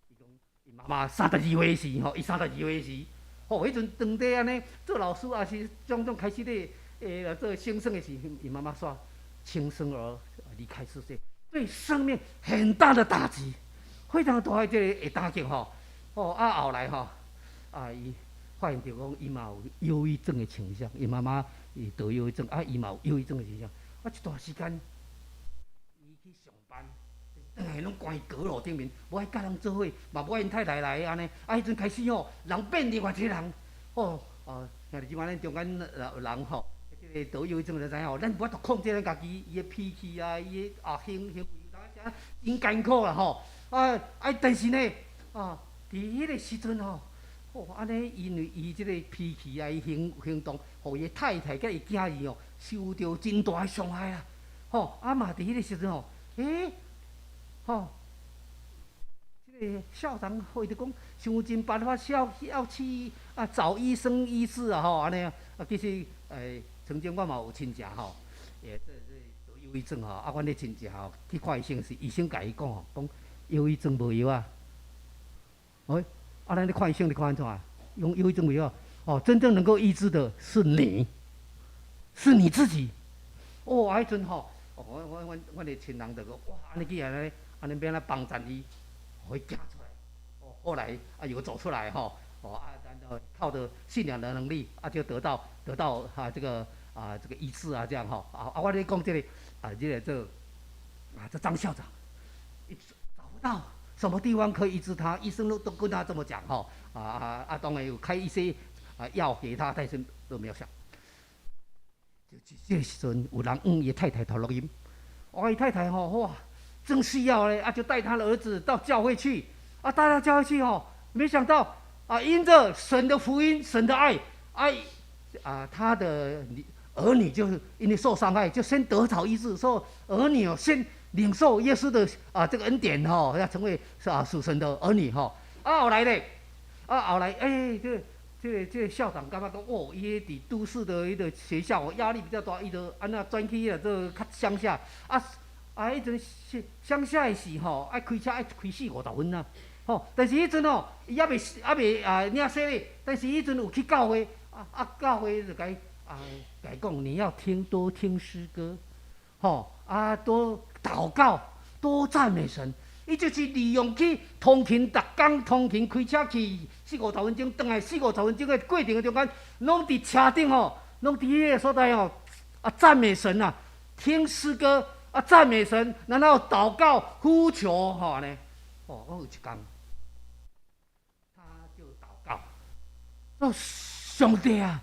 伊講伊媽媽三十二歲時吼，伊三十二歲時，吼，彼陣當地按呢做老師，也是種種開始咧，做先生的時，伊媽媽煞輕生而離開世界，對生命很大的打擊，非常大的這個打擊吼。哦，啊後來吼，啊伊發現著講伊嘛有憂鬱症的傾向，伊媽媽伊得憂鬱症，啊伊嘛有憂鬱症的傾向，啊一段時間，伊去上班，轉來攏關佇閣樓頂面，無愛佮人做伙，嘛無愛𪜶太太來按呢。啊，彼陣開始吼，人變另外一個人，吼，哦，兄弟姊妹，咱中間人吼，這個得憂鬱症就知影吼，咱無法度控制咱家己伊的脾氣啊，伊的啊行為，有當時真艱苦啦吼。啊啊，但是呢，啊，佇彼個時陣吼，吼按呢，因為伊這個脾氣啊，伊行動，予伊的太太佮伊囝兒吼，受著真大的傷害啊！吼，啊嘛佇彼個時陣吼，欸，吼，這個校長伊就講，想盡辦法要去啊找醫生醫治啊吼，按呢啊，其實曾經我嘛有親戚吼，會這得憂鬱症吼，啊，阮的親戚吼去看醫生時，醫生共伊講吼，講憂鬱症無藥啊。哎，啊，咱咧看醫生，你看按怎？用憂鬱症無藥，哦，真正能夠醫治的是你，是你自己。哦，啊，彼陣吼，阮的親人就講，哇，按呢去按呢，按呢欲按怎幫贊伊，予伊行出來。哦，後來啊有走出來吼，哦啊，然後靠著信仰的能力啊，就得到啊這個醫治啊，這樣吼。啊啊，我咧講這個啊，這個這啊這張校長，伊找不到。什麼地方可以醫治他？醫生都跟他這麼講，吼，啊啊啊！當然有開一些藥給他，但是都沒有效。就這個時陣，有人向伊太太傳福音，哇！伊太太吼，哇，真需要咧，啊，就帶他的兒子到教會去，啊，帶到教會去吼，沒想到啊，因着神的福音、神的愛，愛啊，他的兒女就是因為受傷害，就先得著醫治，說兒女哦，先領受耶穌的這個恩典吼，要成為屬神的兒女吼。啊，後來咧，啊後來，欸，這個校長感覺講，哦，伊佇都市的彼個學校壓力比較大，伊就按怎轉去彼個較鄉下。啊啊，彼陣鄉下的時吼，愛開車愛開四五十分啊，吼。但是彼陣吼，伊猶未領洗禮，但是彼陣有去教會，啊啊教會就共伊共伊講，你要聽多聽詩歌，吼啊多禱告，多讚美神。伊就是利用去通勤，逐工通勤開車去四五十分鐘，轉來四五十分鐘的過程的中間，攏佇車頂吼，攏佇彼個所在吼，啊讚美神啊，聽詩歌啊讚美神，然後禱告呼求吼按呢，哦，我有一工，他就禱告，說上帝啊，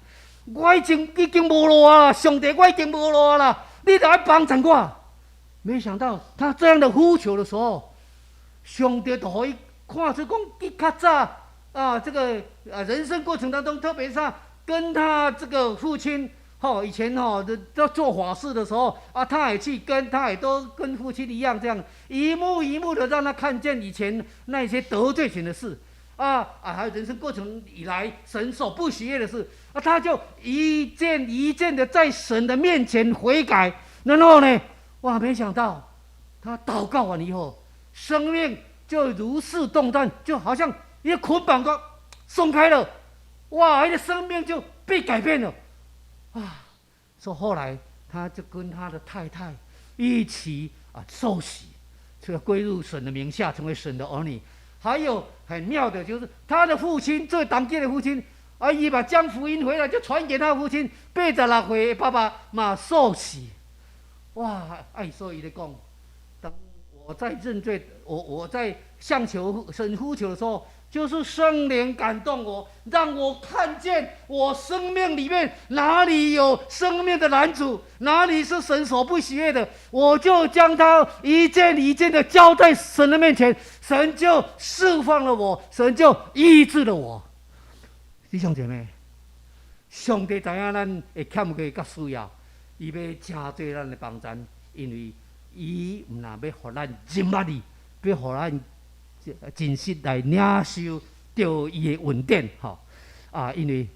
我已經無路啊，上帝我已經無路啦，你著愛幫助我。沒想到他這樣的呼求的時候，上帝就予伊看出講，伊較早啊，這個人生過程當中，特別是跟他這個父親，吼，以前吼都做法事的時候啊，他也去跟，他也都跟父親一樣，這樣一幕一幕的讓他看見以前那些得罪神的事，啊啊，還有人生過程以來神所不喜悅的事，啊，他就一件一件的在神的面前悔改，然後呢，哇，沒想到他禱告完以後，生命就如釋重擔，就好像一個捆綁都鬆開了，哇！伊的生命就被改變了，啊！所以後來他就跟他的太太一起受洗，這個歸入神的名下，成為神的兒女。還有很妙的，就是他的父親，這當地的父親，啊，伊嘛將福音回來就傳給他父親，86歲的爸爸嘛受洗，哇！哎，所以伊咧講，當我在認罪，我在向求神呼求的時候，就是聖靈感動我，讓我看見我生命裡面哪裡有生命的攔阻，哪裡是神所不喜悅的，我就將它一件一件的交在神的面前，神就釋放了我，神就醫治了我。弟兄姐妹，上帝知影咱會欠缺佮需要，伊欲成做咱的幫贊，因為伊毋但欲予咱認捌伊，欲予咱真實來領受著伊的恩典，吼啊！因為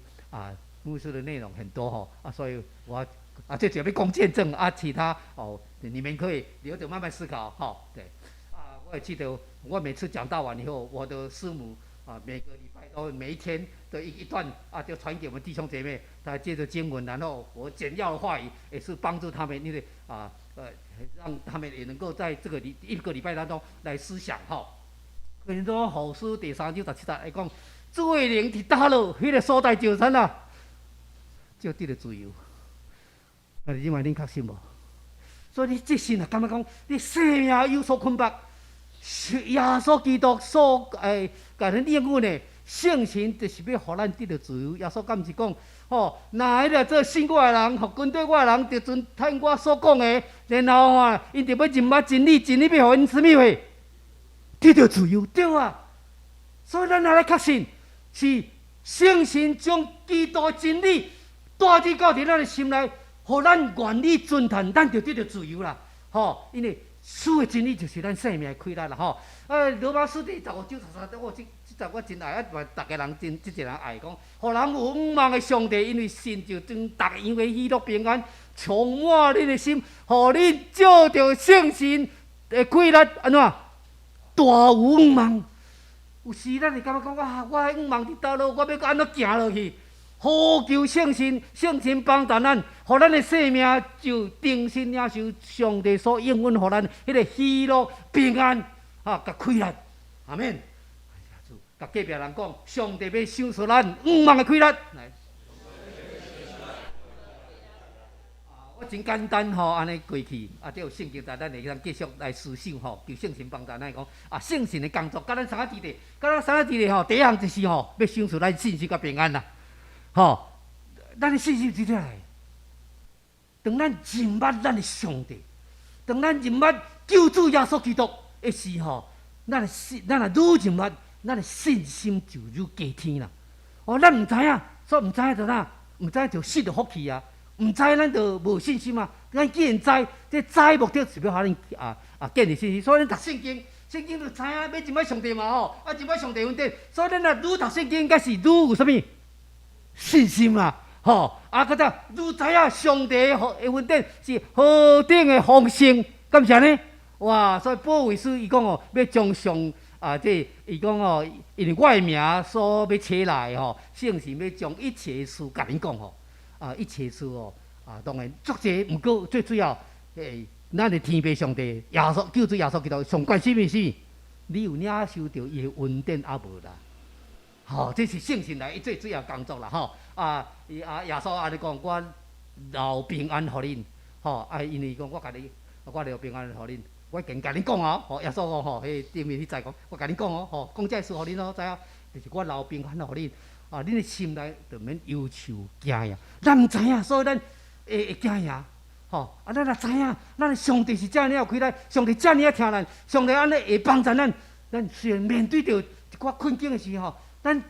牧師的內容很多吼啊，所以我啊這就欲講見證啊，其他哦，你們可以留著慢慢思考，吼對啊，我也記得我每次講道完以後，我的師母啊，每個禮拜都每一天的一段啊，就傳給我們弟兄姐妹，他接著經文，然後我簡要的話語也是幫助他們，因為讓他們也能夠在這個一個禮拜當中來思想吼。哥林多後書第三章十七節，伊講，主的靈佇佗落，彼個所在就啥啊？就得著自由。啊，你這擺恁確信無？所以你這時若感覺講，你生命有所捆綁，耶穌基督所共咱應允的聖神，就是欲予咱得著自由。耶穌敢毋是講，吼，若彼個做信我的人，予跟綴我的人，就遵聽我所講的，然後啊，𪜶就欲認捌真理，真理欲予𪜶啥物貨？得著自由，對啊。所以咱若來確信，是聖神將基督的真理帶入到佇咱的心內，予咱願意遵行，咱就得著自由啦。吼，因為主的真理就是咱生命的氣力啦。吼，啊，羅馬書第15章13節，我這節我真愛，啊，嘛逐个人真這一人愛講，予人有向望的上帝，因為神就將逐樣的喜樂平安充滿恁的心，予恁藉著聖神的氣力，按怎？大有向望。有時咱會感覺講啊，我的向望佇佗落，我欲按怎行落去？呼求聖神，聖神幫助咱，予咱的生命就重新領受上帝所應允予咱彼個喜樂、平安，佮氣力。阿們。共隔壁人講，上帝欲賞賜咱向望的氣力。來。啊，我真簡單吼，按呢過去，啊，這有聖經，但咱會當繼續來思想吼，求聖神幫助咱講，啊，聖神的工作，佮咱相佮佇咧，佮咱相佮佇咧吼，第一項就是吼，欲賞賜咱信心佮平安啦，吼，咱的信心佇佗來？當咱認捌咱的上帝，當咱認捌救主耶穌基督的時候，咱的信，咱若愈認捌，咱的信心就愈加添啦。哦，咱毋知影，所以毋知影就哪？毋知就失著福氣啊！毋知咱就無信心啊！咱既然知，這知目的是欲予咱建立信心，所以咱讀聖經，聖經就知影欲認捌上帝嘛吼，啊認捌上帝恩典，所以咱若愈讀聖經，應該是愈有啥物信心啦，吼！啊，閣再愈知影上帝的恩典是何等的豐盛，敢是按呢？哇！所以保惠師伊講哦，欲將上啊，這伊講哦，因為我的名所欲差來的吼，聖神欲將一切事共恁講吼，啊，一切事哦，啊，當然足濟，毋過最主要，咱的天父上帝耶穌救主耶穌基督上關心的是，你有領受著伊的恩典猶無啦？吼，這是聖神來最主要工作啦，吼！啊，伊啊耶穌按呢講，我留平安予恁，吼，啊，因為講我共你，我留平安予恁。我已經共恁講哦，吼，耶穌講吼，彼頂面彼節講，我共恁講哦，吼，講這個事予恁哦，知影？就是我留平安予恁，啊，恁的心內就免憂愁驚嚇。咱毋知影，所以咱會驚嚇，吼。啊，咱若知影，咱的上帝是遮爾有氣力，上帝遮爾疼咱，上帝按呢會幫助咱。咱雖然面對著一寡困境的時候，咱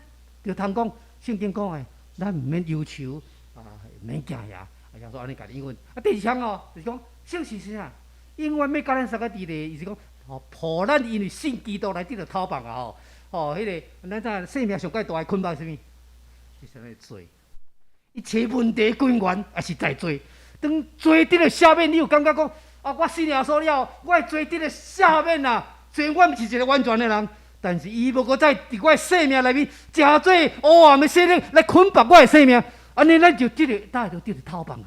就通講聖經講的，咱毋免憂愁，啊，免驚嚇。啊，耶穌按呢共恁講。啊，第二項哦，就是講聖神是啥？永遠欲佮咱相佮佇咧，伊是講，吼，予咱因為信基督來得著透放啊吼，吼，彼個咱知生命上蓋大的捆綁是啥物？是啥物罪？一切問題根源也是在罪。當罪得著赦免，你有感覺講啊？我信耶穌了，我的罪得著赦免啊！雖然我毋是一個完全的人，但是伊無閣再佇我的生命內面，成做黑暗的勢力來捆綁我的生命，按呢咱就得著，大家就得著透放啊！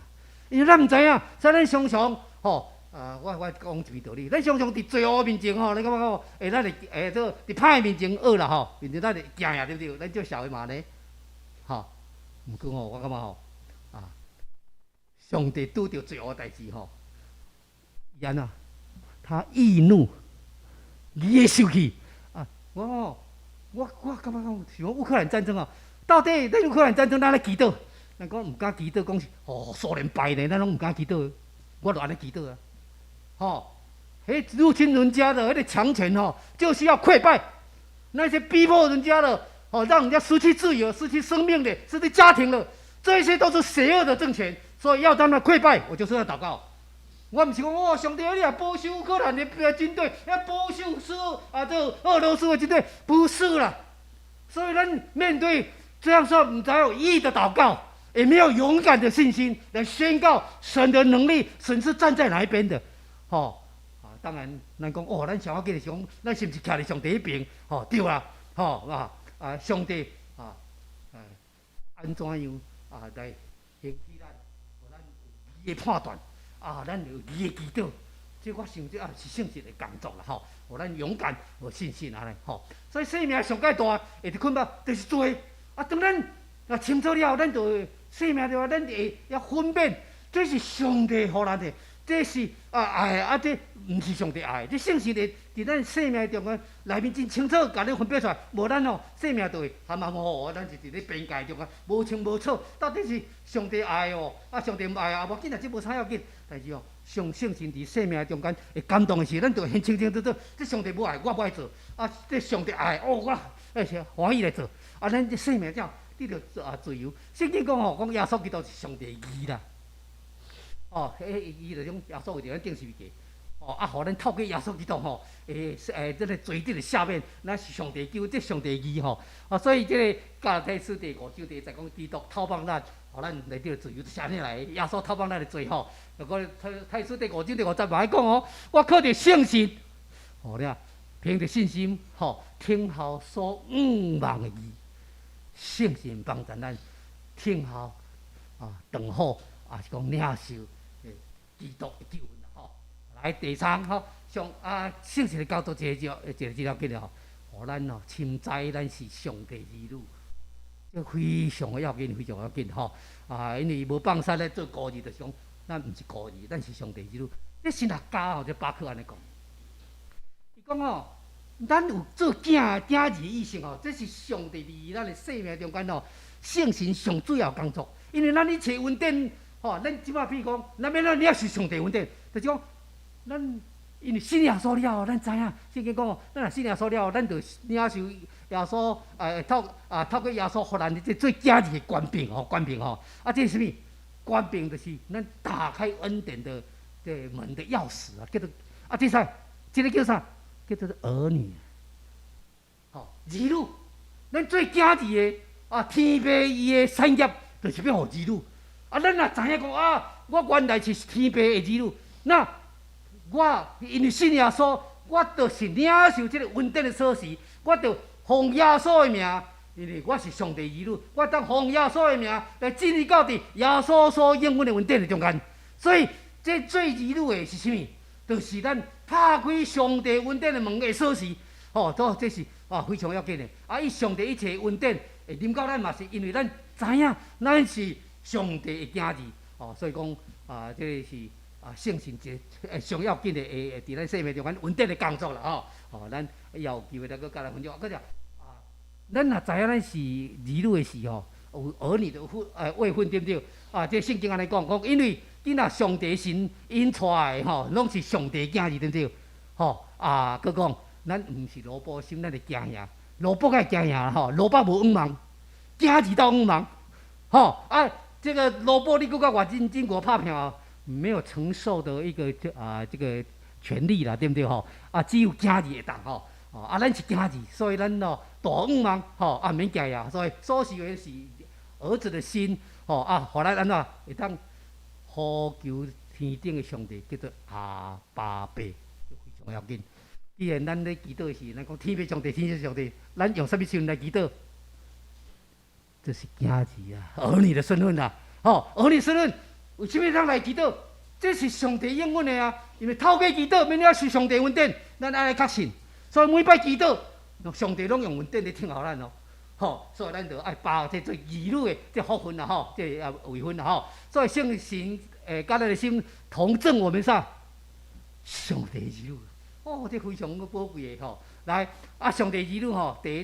因為咱毋知影，所以咱常常吼。啊，我講一個道理，咱常常佇罪惡面前吼，你感覺講，咱會做佇歹面前惡啦吼，面前咱會驚呀，對毋對？咱做社會嘛按呢，吼。毋過吼，我感覺吼，啊，上帝拄著罪惡代誌吼，伊按怎？他易怒，伊會生氣啊！我吼，我感覺講，是講烏克蘭戰爭啊，到底咱烏克蘭戰爭咱咧祈禱，咱講毋敢祈禱，講是哦蘇聯敗呢，咱攏毋敢祈禱，我就按呢祈禱啊。吼，彼入侵人家的，彼個強權吼，就是要潰敗那些逼迫人家的，哦，讓人家失去自由、失去生命的、失去家庭的，這些都是邪惡的政權，所以要讓他潰敗，我就是要禱告。我毋是講哦，上帝你也保守烏克蘭的軍隊，要保守蘇啊，這俄羅斯的軍隊，不是啦。所以咱面對這樣說，毋知有義的禱告，也沒有勇敢的信心來宣告神的能力，神是站在哪一邊的？吼啊，當然，咱講哦，咱想要緊是講，咱是毋是徛佇上帝彼邊？吼，對啊，吼啊啊，上帝啊，按怎樣啊來興起咱，予咱有義的判斷，啊，咱有義的祈禱，這我想這也是聖神的工作啦，吼，予咱勇敢有信心按呢，吼。所以生命上蓋大會佇捆綁，就是罪。啊，當咱若清楚了後，咱就會生命就話，咱會要分辨，這是上帝予咱的。這是啊愛啊，這毋是上帝愛，這聖神會佇咱生命中間內面真清楚，共你分別出來。無咱吼生命就會含含糊糊，咱是佇咧邊界中間，無清無楚，到底是上帝愛哦，啊上帝毋愛啊，無緊啊，這無啥要緊。但是哦，上聖神佇生命中間會感動的時，咱就會很清清楚楚，這上帝無愛，我無愛做；啊，這上帝愛，哦，我會歡喜來做。啊，咱這生命才得著啊自由。聖經講吼，講耶穌基督是上帝的義啦。哦，彼伊就講耶穌為著咱釘十字架，哦，啊，予咱透過耶穌基督吼，這个罪得著赦免，咱是上帝救，這上帝義吼，啊，所以這个加拉太書第五章第一節講基督透放咱，予咱來得自由，就是按呢來的。耶穌透放咱的罪吼，如果太太書第五章第五節嘛愛講哦，我靠著聖神，予了，憑著信心吼，聽候所向望的義，聖神幫助咱聽候啊，等候，啊是講領受基督的救恩吼。來第三吼，上啊聖神的工作一個一個真要緊的吼，予咱吼深知咱是上帝兒女，這非常的要緊，非常要緊吼。啊，因為無放殺咧做孤兒，就是講咱毋是孤兒，咱是上帝兒女。這神學家吼，這巴克按呢講，伊講吼，咱有做囝兒的意識吼，這是上帝佇咱的生命中間吼，聖神上主要工作。因為咱去揣恩典，吼，咱這擺比如講，咱欲按怎領受上帝恩典，就是講，咱因為信耶穌了後，咱知影聖經講，咱若信耶穌了後，咱就領受耶穌，透過耶穌予咱的這做囝兒的權柄吼，權柄吼，啊，這是啥物？權柄就是咱打開恩典的這門的鑰匙啊，叫做啊，這啥？這个叫啥？叫做兒女。吼，兒女，咱做囝兒的啊，天父伊的產業就是欲予兒女。啊，咱若知影講啊，我原來是天父的兒女，那我因為信耶穌，我就是領受這个恩典的鎖匙，我就奉耶穌的名，因為我是上帝兒女，我當奉耶穌的名來進入到佇耶穌所應允的恩典的中間。所以，這做兒女的是啥物？就是咱拍開上帝恩典的門的鎖匙。吼，這是啊非常要緊的。啊，伊上帝一切恩典會臨到咱嘛，是因為咱知影咱是上帝的囝兒。哦，所以講啊，這个是啊聖神一个上要緊的，會佇咱生命中間恩典的工作啦。吼，吼，咱以後有機會來閣共咱分享。閣者啊，咱若知影咱是兒女的時候，有兒女的位份對毋對？啊，這聖經按呢講，講因為囡仔上帝神𪜶帶的吼，攏是上帝囝兒對毋對？吼啊，閣講咱毋是奴僕心，咱是囝兒，奴僕愛驚嚇吼，奴僕無向望，囝兒鬥向望，吼啊，這个奴僕你閣較偌真真國拍拼，沒有承受的一個這個權利啦，對毋對吼？啊，只有囝兒會當吼，啊，咱是囝兒，所以咱哦大向望吼，啊免驚嚇，所以所受的是兒子的心，吼啊，予咱按怎會當呼求天頂的上帝，叫做阿爸父，非常要緊。既然咱咧祈禱時，咱講天父上帝，天父上帝，咱用啥物身份來祈禱？這是囝兒啊，兒女的身份啊，吼，兒女身份，為啥物咱來祈禱？這是上帝應允的啊，因為透過祈禱，免了受上帝恩典，咱愛來確信。所以每擺祈禱，上帝攏用恩典來聽候咱哦，吼，所以咱就愛把握這做兒女的這福分啦，吼，這啊位份啦，吼。所以聖神佮咱的心同證我們啥？上帝兒女，哦，這非常寶貴的吼。來，啊，上帝兒女吼，第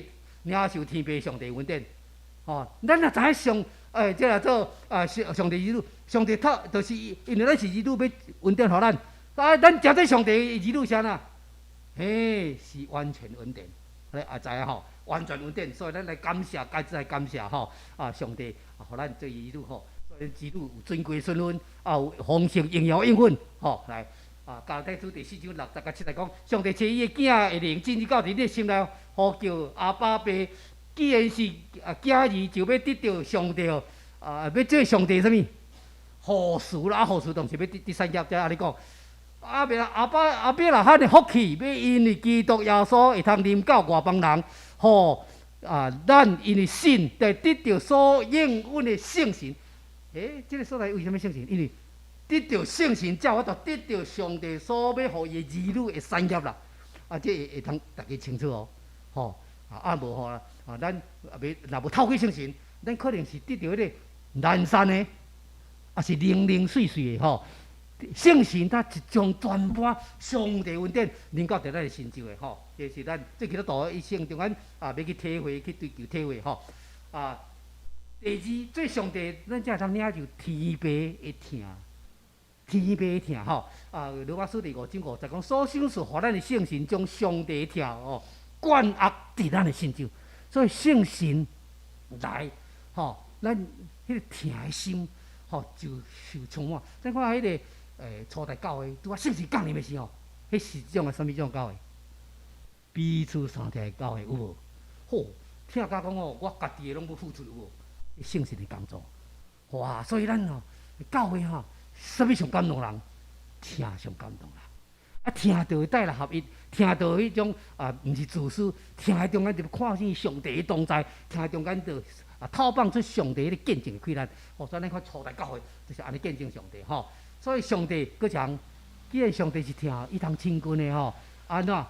一領受天父上帝恩典，吼，咱若知影上，這個做啊上上帝兒女，上帝透就是因為咱是兒女，欲恩典予咱，啊，咱成做上帝兒女是按怎？嘿，是完全恩典，來啊知影吼，完全恩典，所以咱來感謝，該來感謝吼，啊，上帝啊，予咱做兒女吼，所以兒女有尊貴身份，啊，有豐盛榮耀應允，吼，來，啊，加拉太書第四章六節佮七節講，上帝差伊的囝的靈進入到佇你的心內，呼叫阿爸父。既然是啊囝兒，就欲得著上帝啊，欲做上帝啥物？後嗣啦，後嗣當是欲得得產業，才按呢講。亞伯阿爸亞伯拉罕的福氣，欲因為基督耶穌會通臨到外邦人，吼啊！咱因為信，就得著所應允的聖神。欸，這个所在為啥物聖神？因為得著聖神，才有法度得著上帝所欲予伊的兒女的產業啦。啊，這會通大家清楚哦，吼啊無吼啊，咱啊袂若無透過聖神，咱可能是得著彼个懶散的，抑是零零碎碎的吼。聖神他一將全盤上帝恩典臨到佇咱的身上的吼，這是咱這基督徒一生中間啊，欲去體會去追求體會吼。啊，第二，做上帝，咱才會通領受天父的疼，天父的疼吼。啊，羅馬書第五章五節講，所賞賜予咱的聖神，將上帝的疼吼灌壓佇咱的心上，所以聖神來吼，咱彼个疼的心吼就受充滿。咱看彼个初代教會，拄仔聖神降臨的時候，彼是一種的啥物種教會？彼此相疼的教會有無？吼，疼甲講吼，我家己的攏欲付出有無？聖神的工作，哇！所以咱吼教會吼，啥物上感動人？疼上感動人。啊，疼就會帶來合一，疼就彼種啊，毋是自私，疼的中間就看見上帝的同在，疼中間就啊透放出上帝彼个見證的氣力。哦，所以咱看初代教會就是按呢見證上帝吼。所以上帝閣講，既然上帝是疼，伊通親近的吼，按怎？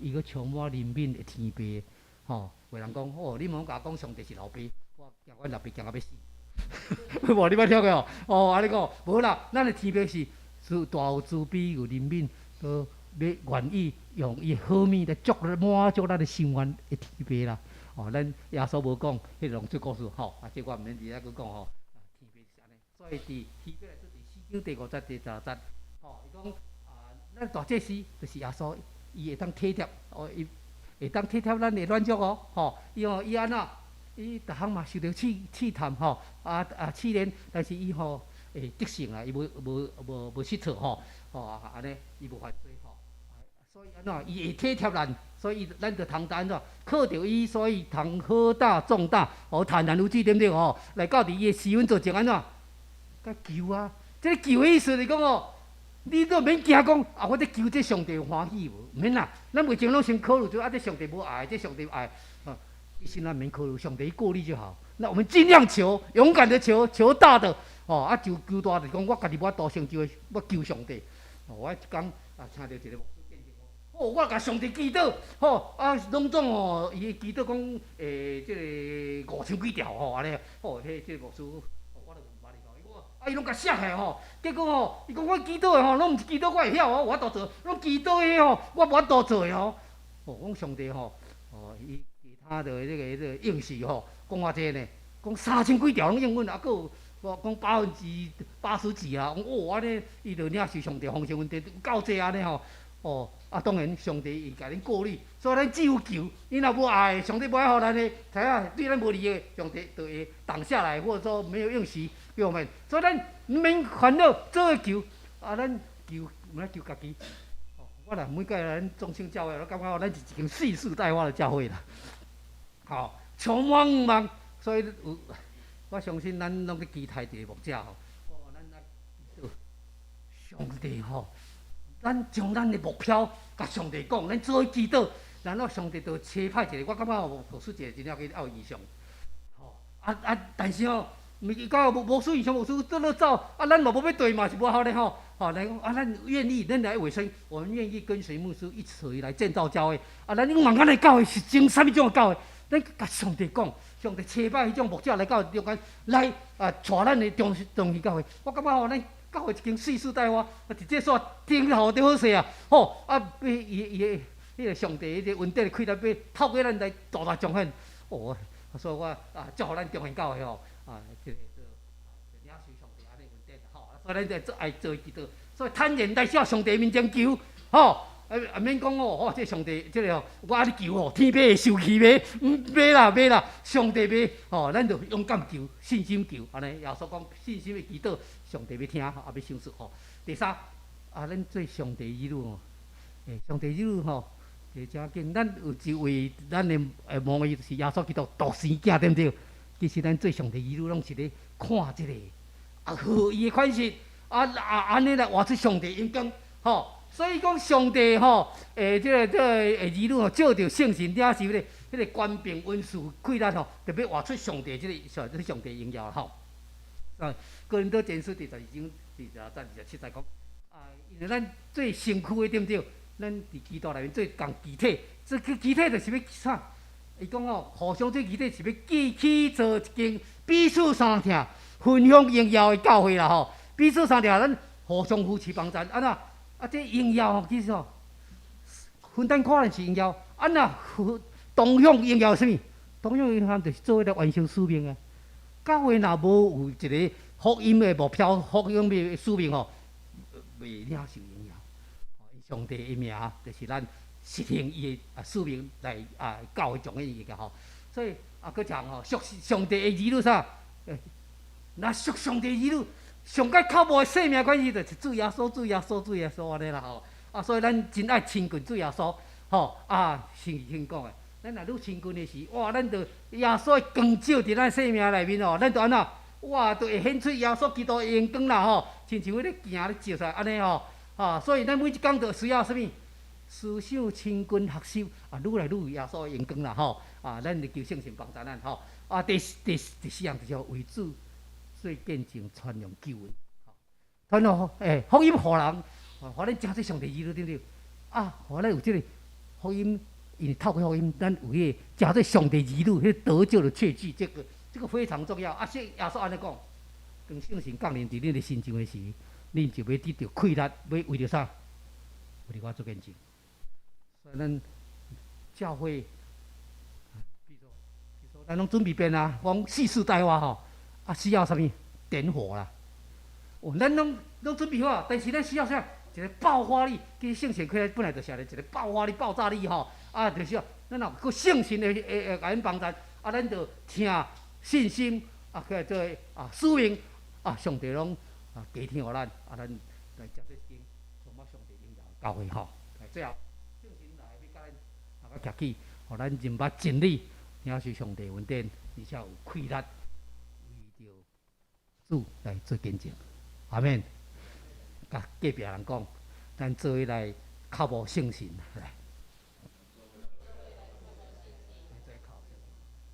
伊閣充滿憐憫的天父吼。有人講，哦，你毋好共我講上帝是老爸，我驚阮老爸驚到欲死。無你捌聽過哦？哦，按呢講，無啦，咱的天父是慈大有慈悲有憐憫，閣欲願意用伊的好物來祝滿足咱的心願的天父啦。哦，咱耶穌無講彼個浪出故事吼，啊，這我毋免佇遮閣講吼。天父是按呢，所以佇希伯來書第四章第五節第十節，吼，伊講啊，咱大祭司就是耶穌，伊會當體貼，哦，伊會當體貼咱的軟弱哦，吼，伊哦，伊按怎？伊逐項嘛受著試試探吼，啊啊試煉，但是伊吼會得勝啦，伊無無無無失錯吼，吼按呢，伊無犯罪吼，所以按怎？伊會體貼咱，所以咱就通按怎？靠著伊，所以通好膽壯膽，哦，坦然無懼，對毋對吼？來到佇伊的施恩座前按怎？共求啊！這个求的意思是講哦，你都免驚講啊，我咧求這上帝有歡喜無？毋免啦，咱目前攏先考慮做啊，這上帝無愛，這上帝愛，啊，其實咱免考慮，上帝過濾就好。那我們盡量求，勇敢的求，求大的，哦，啊，求求大就是講，我家己無法度成就的，我求上帝。哦，我一工啊，聽著一个牧師見證哦，我共上帝祈禱，吼，啊，攏總哦，伊祈禱講，欸，這個五千幾條吼，按呢，吼，彼這個牧師，我都毋捌伊吼，伊講，啊，伊攏共寫起來吼，結果吼，伊講我祈禱的吼，攏毋是祈禱我會曉哦，無法度做，攏祈禱的吼，我無法度做的吼。哦，講上帝吼，哦，伊其他的這個應許吼，講偌濟呢？講三千幾條攏應允，啊，閣有講80%幾啊，講哦，按呢，伊就領受上帝豐盛恩典，有夠濟按呢吼。哦，啊，當然上帝會共恁過濾，所以咱只有求，伊若無愛，上帝無愛予咱的，知影對咱無利的，上帝就會擋下來，或者說沒有應許給我們。所以咱毋免煩惱，做伙求，啊，咱求毋愛求家己。哦，我若每擺咱中興教會，我感覺咱是一間蓄勢待發的教會啦。吼，充滿望，所以有，我相信咱攏咧期待一个牧者吼，哦，咱來祈禱上帝吼。咱將咱的目標共上帝講，咱做伙祈禱，然後上帝就差派一個，我感覺牧師一個真了解有異象，吼啊啊！但是吼，毋是講牧牧師異象，牧師倒落走，啊，咱嘛無欲綴嘛是無效咧吼，吼來講啊，咱願意，咱來委身，我們願意跟隨牧師一齊來建造教會，啊，咱勇敢的教會是種啥物種的教會？咱共上帝講，上帝差派彼種牧者來到中間來啊，帶咱的中中興教會，我感覺吼，咱教會一間蓄勢待發，啊，直接煞天候就好勢啊，吼啊，欲伊伊个彼个上帝彼个恩典的氣力，欲透過咱來大大彰顯，哦，所以我啊祝福咱中興教會吼，啊，這个做領受上帝按呢恩典吼，所以咱就做愛做祈禱，所以坦然來向上帝面前求，吼，啊啊免講哦，吼，這上帝這个吼，我按呢求吼，天父會受氣袂？毋袂啦，袂啦，上帝袂，吼，咱就勇敢求，信心求，按呢，耶穌講信心的祈禱，上帝欲聽，啊，欲賞賜吼。第三，啊，咱做上帝兒女吼，欸，上帝兒女吼，會誠緊，咱有一位咱的模樣就是耶穌基督獨生囝，對毋對？其實咱做上帝兒女，攏是咧看這个，啊，學伊的款式，啊啊按呢來活出上帝榮光，吼。所以講上帝吼，欸，這個兒女吼，借著聖神領受彼個權柄恩賜氣力吼，特別活出上帝這个上這個上帝榮耀吼。啊，哥林多前書第12章第12節27節講，啊，因為咱做身軀的對毋對？咱佇基督內面做仝肢體，這個肢體就是欲啥？伊講哦，互相做肢體是欲建起造一間彼此相疼、分享榮耀的教會啦吼。彼此相疼，咱互相扶持幫助，按怎？啊，這榮耀吼，其實吼，分擔苦難是榮耀，啊若同享榮耀是啥物？同享榮耀就是做伙來完成使命啊。教會若無有一個福音的目標、福音的使命吼，袂領受榮耀。上帝的名就是咱實行伊的啊使命來啊教會重要伊個吼。所以啊，閣講吼，屬上帝的兒女啥？若屬上帝兒女，上蓋靠無生命關係，就是主耶穌、主耶穌、主耶穌按呢啦吼。啊，所以咱真愛親近主耶穌，吼啊，聖經講的，咱若愈親近的時，哇，咱就耶穌的光照佇咱生命內面哦，咱就按怎？哇，就會顯出耶穌基督的榮光啦吼，親像彼个鏡咧照出來按呢吼，啊，所以咱每一工就需要啥物？思想親近學習啊，愈來愈有耶穌的榮光啦吼，啊，咱就求聖神幫助咱吼。啊，第四項就是為主做見證，傳揚救恩。傳揚欸福音予人，予咱成做上帝兒女對毋對？啊，予咱有這個福音，因為透過福音，咱有彼個成做上帝兒女，彼個得救的確據，這個。這個非常重要。啊，聖耶穌按呢講，當聖神降臨佇恁的身上的時，恁就欲得著氣力，欲為著啥？為著我做見證。所以咱教會，比如說，咱攏準備變啊，講四世代話吼，啊需要啥物？點火啦！哦，咱攏準備好，但是咱需要啥？一個爆發力，其實聖神起來本來就是一個爆發力、爆炸力吼，啊，就是咱若閣聖神會共阮幫助，啊，咱就聽信心，啊，起來做啊使命，啊，上帝攏啊加添予咱，啊，咱來接這間充滿上帝榮耀教會吼。來最後，聖神來欲共咱大家徛起，予咱認捌真理，領受上帝恩典，而且有氣力為著主來做見證。阿們。共隔壁人講，咱做伙來靠慕聖神來。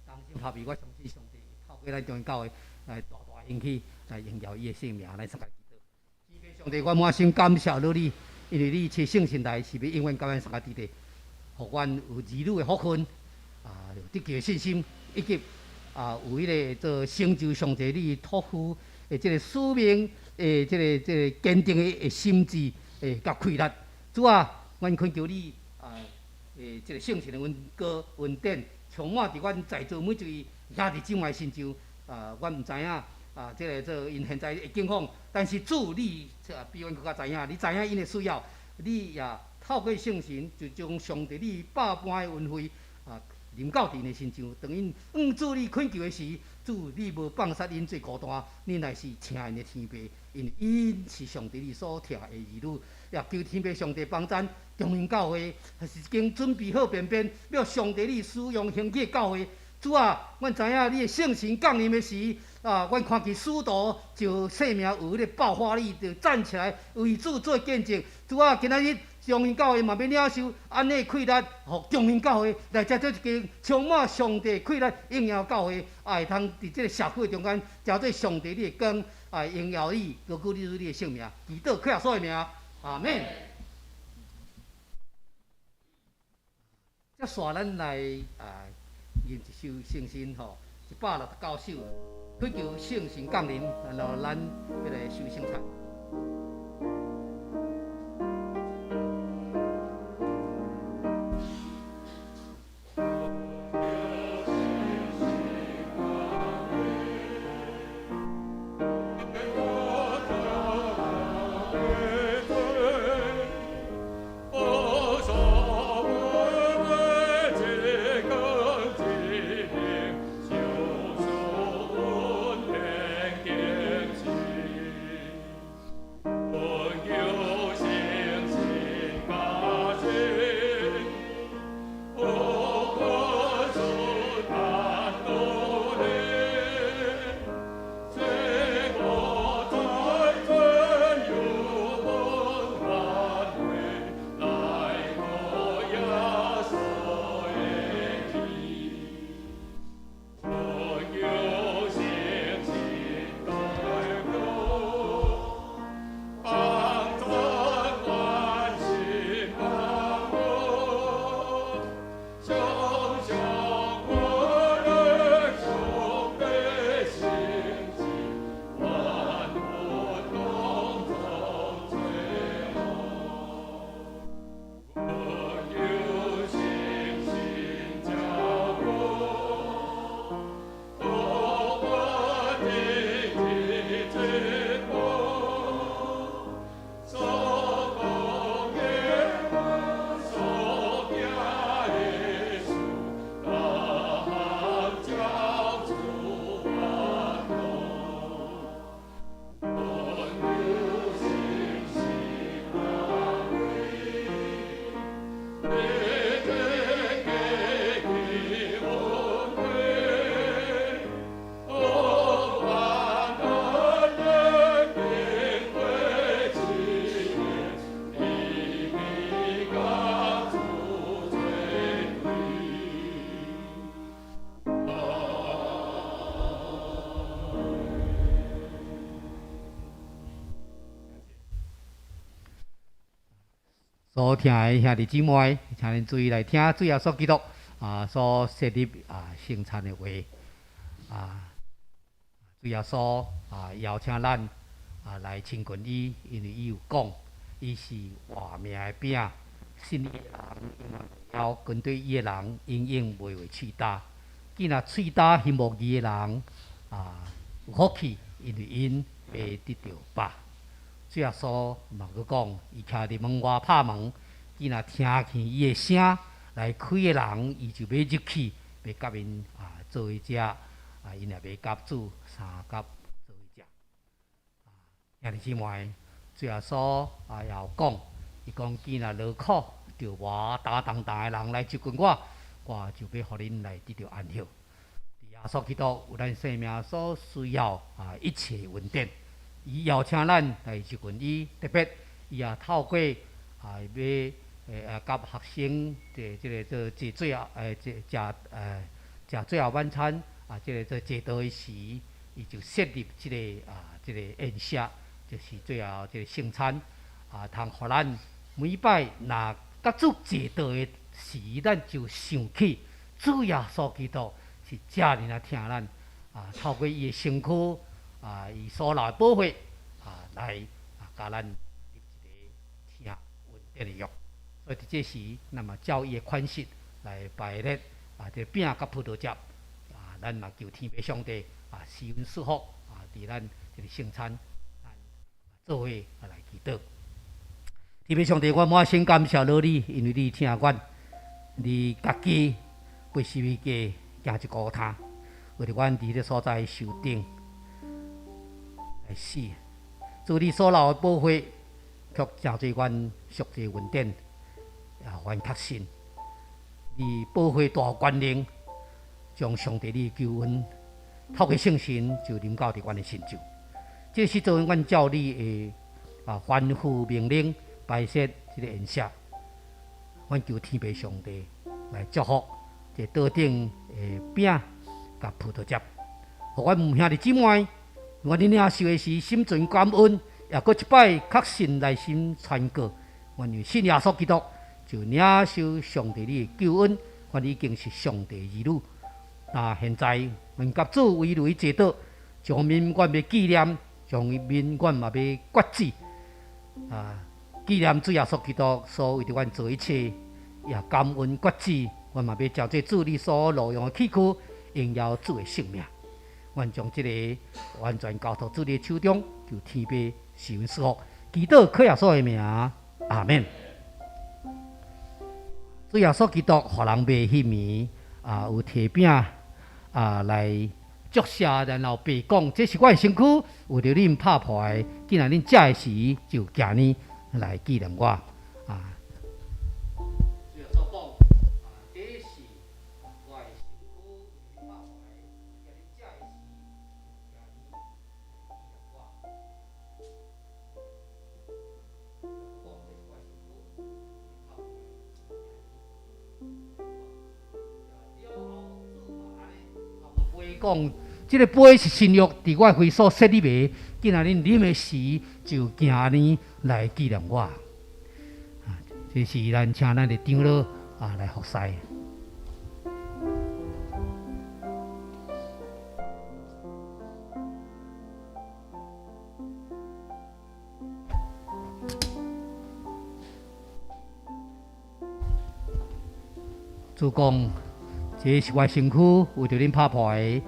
同心合意，我相信上帝透過咱中興教會來大大興起，來榮耀伊的聖名，來參加祈禱。上帝，我滿心感謝你，因為你賜聖神來，是欲永遠佮阮相佮佇咧，予阮有兒女的福分，啊，有得救的信心，以及啊有彼个做成就上帝你託付的這个使命的這個堅定的心志，佮氣力。主啊，阮懇求你啊，這个聖神的恩膏恩典，充滿佇阮在座每一位兄弟姊妹身上。啊，阮毋知影啊，這个做𪜶現在的境況，但是主你比阮閣較知影，你知影𪜶的需要，你也透過聖神，就將上帝你百般的恩惠啊，臨到𪜶的身上。當𪜶向主你懇求的時，主你無放殺𪜶做孤單，你乃是請𪜶的天父，因為𪜶是上帝你所疼的兒女。也求天父上帝幫贊中興教會，是一間準備好便便，欲上帝你使用興起的教會。主啊，阮知影你的聖神降臨的時，啊，阮看見使徒就生命有彼个爆發力，就站起來為主做見證。主啊，今仔日中興教會嘛欲領受按呢氣力，予中興教會來成做一間充滿上帝氣力榮耀教會，啊，會通佇這个社區中間，成做上帝你的光，啊，榮耀你，高舉你的聖名，祈禱靠耶穌的名，阿們。接續咱來啊。吟一首聖詩吼，169首，懇求聖神降臨，然後咱彼个守聖餐。所聽的兄弟姊妹，請恁注意來聽主耶穌基督啊所設立啊聖餐的話啊。主耶穌啊邀請咱啊來親近伊，因為伊有講，伊是活命的餅，信伊的人永遠袂枵，跟隨伊的人永遠袂會喙焦。見若喙焦行無義的人啊有福氣，因為𪜶會得著飽。主耶穌嘛閣講，伊徛佇門外拍門，見若聽見伊的聲來開的人，伊就欲入去，欲佮𪜶啊做伙食，啊，𪜶也欲佮主相佮做伙食。兄弟姊妹，主耶穌啊也有講，伊講見若勞苦著無擔重擔的人來就近我，我就欲予恁來得著安息。耶穌基督有咱生命所需要啊一切恩典，伊邀請咱來就近伊，特別伊也透過啊欲佮學生這個做坐最後食食最後晚餐啊，這個做齊桌的時，伊就設立這個啊這個宴席，就是最後這個聖餐啊，通予咱每擺若佮主齊桌的時，咱就想起主耶穌基督是遮爾仔疼咱啊，透過伊的身軀啊，伊所流的寶血啊，來啊，共咱立一個疼恩典的約。所以佇這時，咱嘛照伊的款式來排列啊，這個餅佮葡萄汁啊，咱嘛求天父上帝啊，施恩賜福啊，佇咱這個聖餐，咱做伙來祈禱。天父上帝，我滿心感謝你，因為你疼阮，你家己背十字架行一孤趟，為著阮佇彼個所在受釘來死。主你所流的寶血，卻成做阮贖罪恩典，也予阮確信，你寶血大有權能，將上帝你的救恩透過聖神就臨到佇阮的身上。這是做阮照你的啊吩咐命令擺設這個宴席，阮求天父上帝來祝福這桌頂的餅佮葡萄汁，予阮兄弟姊妹，阮佇領受的時心存感恩，也閣一擺確信內心宣告，阮因為信耶穌基督，就領受上帝你的救恩，阮已經是上帝兒女。那現在，阮佮主為類齊桌，將面阮欲紀念，將面阮嘛欲決志，啊，紀念主耶穌基督所為著阮做一切，也感恩決志，阮嘛欲成做主你所錄用的器具，榮耀主的聖名。阮將這個完全交託主你的手中，求天父賜恩賜福，祈禱靠耶穌的名，阿們。主耶穌基督予人賣彼暝啊，有提餅啊來祝謝，然後白講，這是我的身軀，為著恁拍破的，既然恁食的時，就行按呢來紀念我啊。主耶穌講啊，這是我的身軀，為恁拍破的，既然恁食的時，就行按呢來紀念我。主耶穌講，這是我的身軀，為恁拍破的，了後主嘛按呢杯講，這個杯是新約，佇我的血所設立的。既然恁啉的時，就行按呢來紀念我。啊，這是咱請咱的長老啊來服侍。主講，這是我的身軀，為著恁拍破的。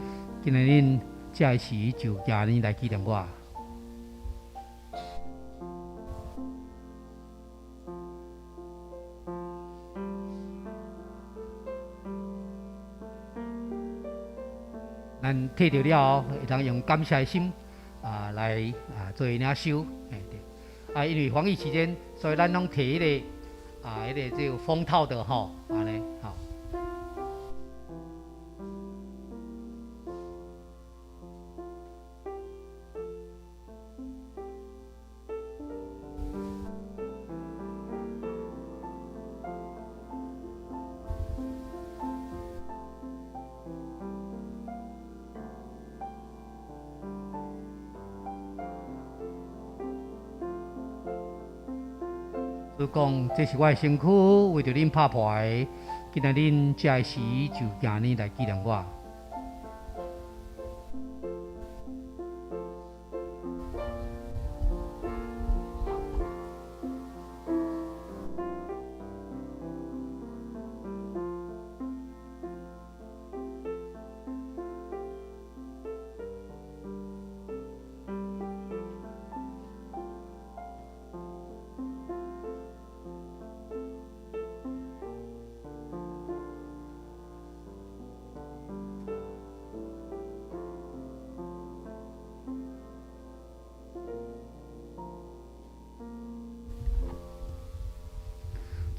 今日恁食的時，就行按呢來紀念我。咱提著了後，會當用感謝的心啊來啊做領受。嘿對。啊，因為防疫期間，所以咱攏提彼個啊，彼個這個封套的吼，按呢吼。主講，這是我的身軀，為著恁拍破的。今仔恁食的時，就行按呢來紀念我。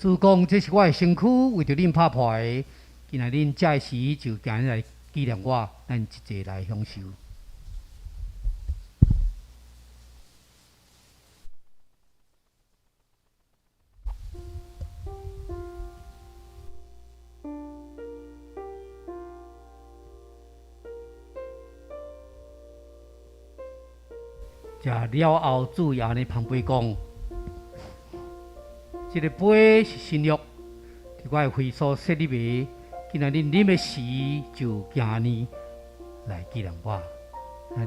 主講，這是我的身軀，為著恁拍破的。今仔恁食的時，就今日來紀念我，咱一齊來享受。食了後，主也按呢捧杯講：這个杯是新約，佇我的血所設立的。今仔恁啉的時，就今呢來紀念我。啊，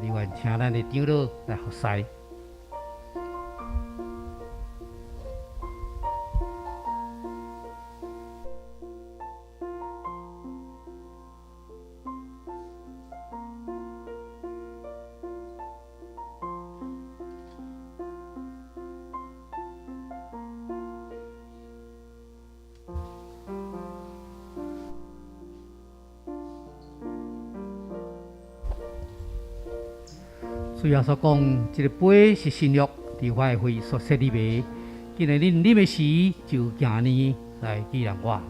另外請咱的長老來服侍。主耶穌講：這个杯是新約，佇我的血所設立的。今仔恁啉的時，就今呢來紀念我。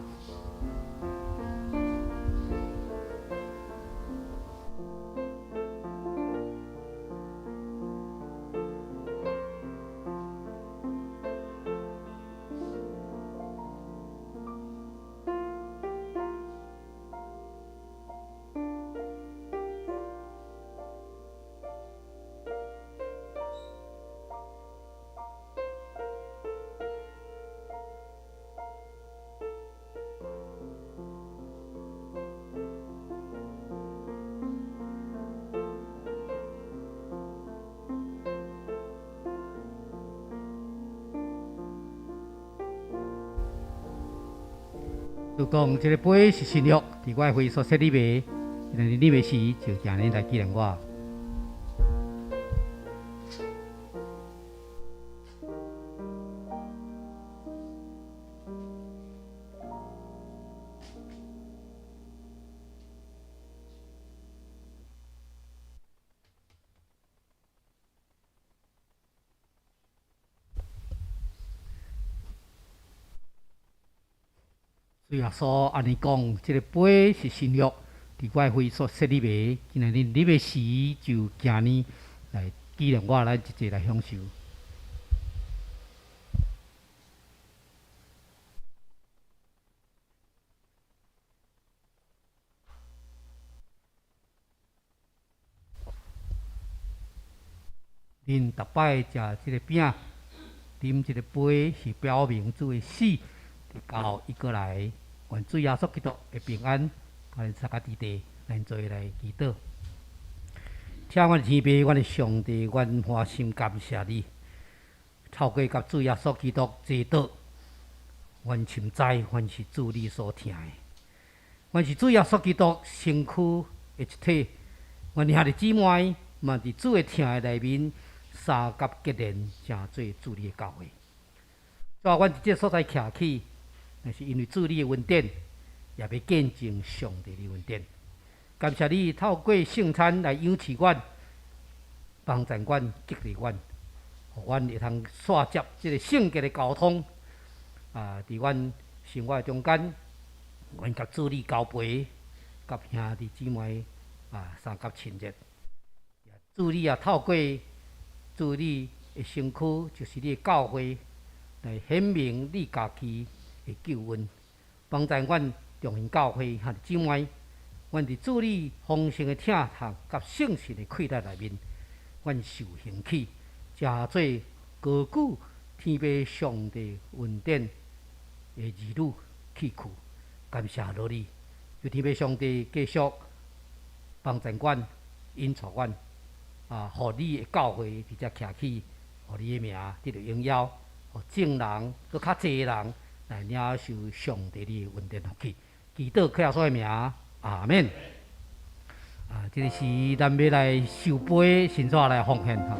主講：這个杯是新約，佇我的血所設立的。今仔恁啉的時，就今呢來紀念我。主耶穌按呢講：這个杯是新約，佇我的血所設立的。今仔恁啉的時，就今呢來紀念我，咱一齊來享受。恁逐擺食這个餅，啉這个杯，是表明主的死，直到伊閣來。願主耶穌基督的平安，佮恁相佮佇地，咱做伙來祈禱。疼阮的天父，阮的上帝，阮歡心感謝你。透過佮主耶穌基督祈禱，阮深知阮是主你所疼的，阮是主耶穌基督身軀的一體。阮兄弟姊妹嘛佇主的疼的內面，相佮結連，成做主你的教會。主啊，阮佇這个所在徛起，那是因為主你的恩典，也欲見證上帝的恩典。感謝你透過聖餐來養賜阮，幫助阮，激勵阮，予阮會通紲接這个聖潔的交通。啊，佇阮生活的中間，阮佮主你交陪，佮兄弟姊妹啊相佮親熱。主你也透過主你的身軀，就是你的教會，來顯明你家己的救恩，幫助阮中興教會兄弟姊妹，阮佇主你豐盛的疼痛佮聖神的氣力內面，阮受興起，成做高舉天父上帝恩典的兒女器具。感謝勞你，求天父上帝繼續幫助阮、引導阮，啊，予你的教會佇遮徛起，予你的名得著榮耀，予眾人閣較濟人來領受上帝的恩典福氣。祈禱靠耶穌的名，阿們。啊，這个是咱欲來受杯，先怎來奉獻吼。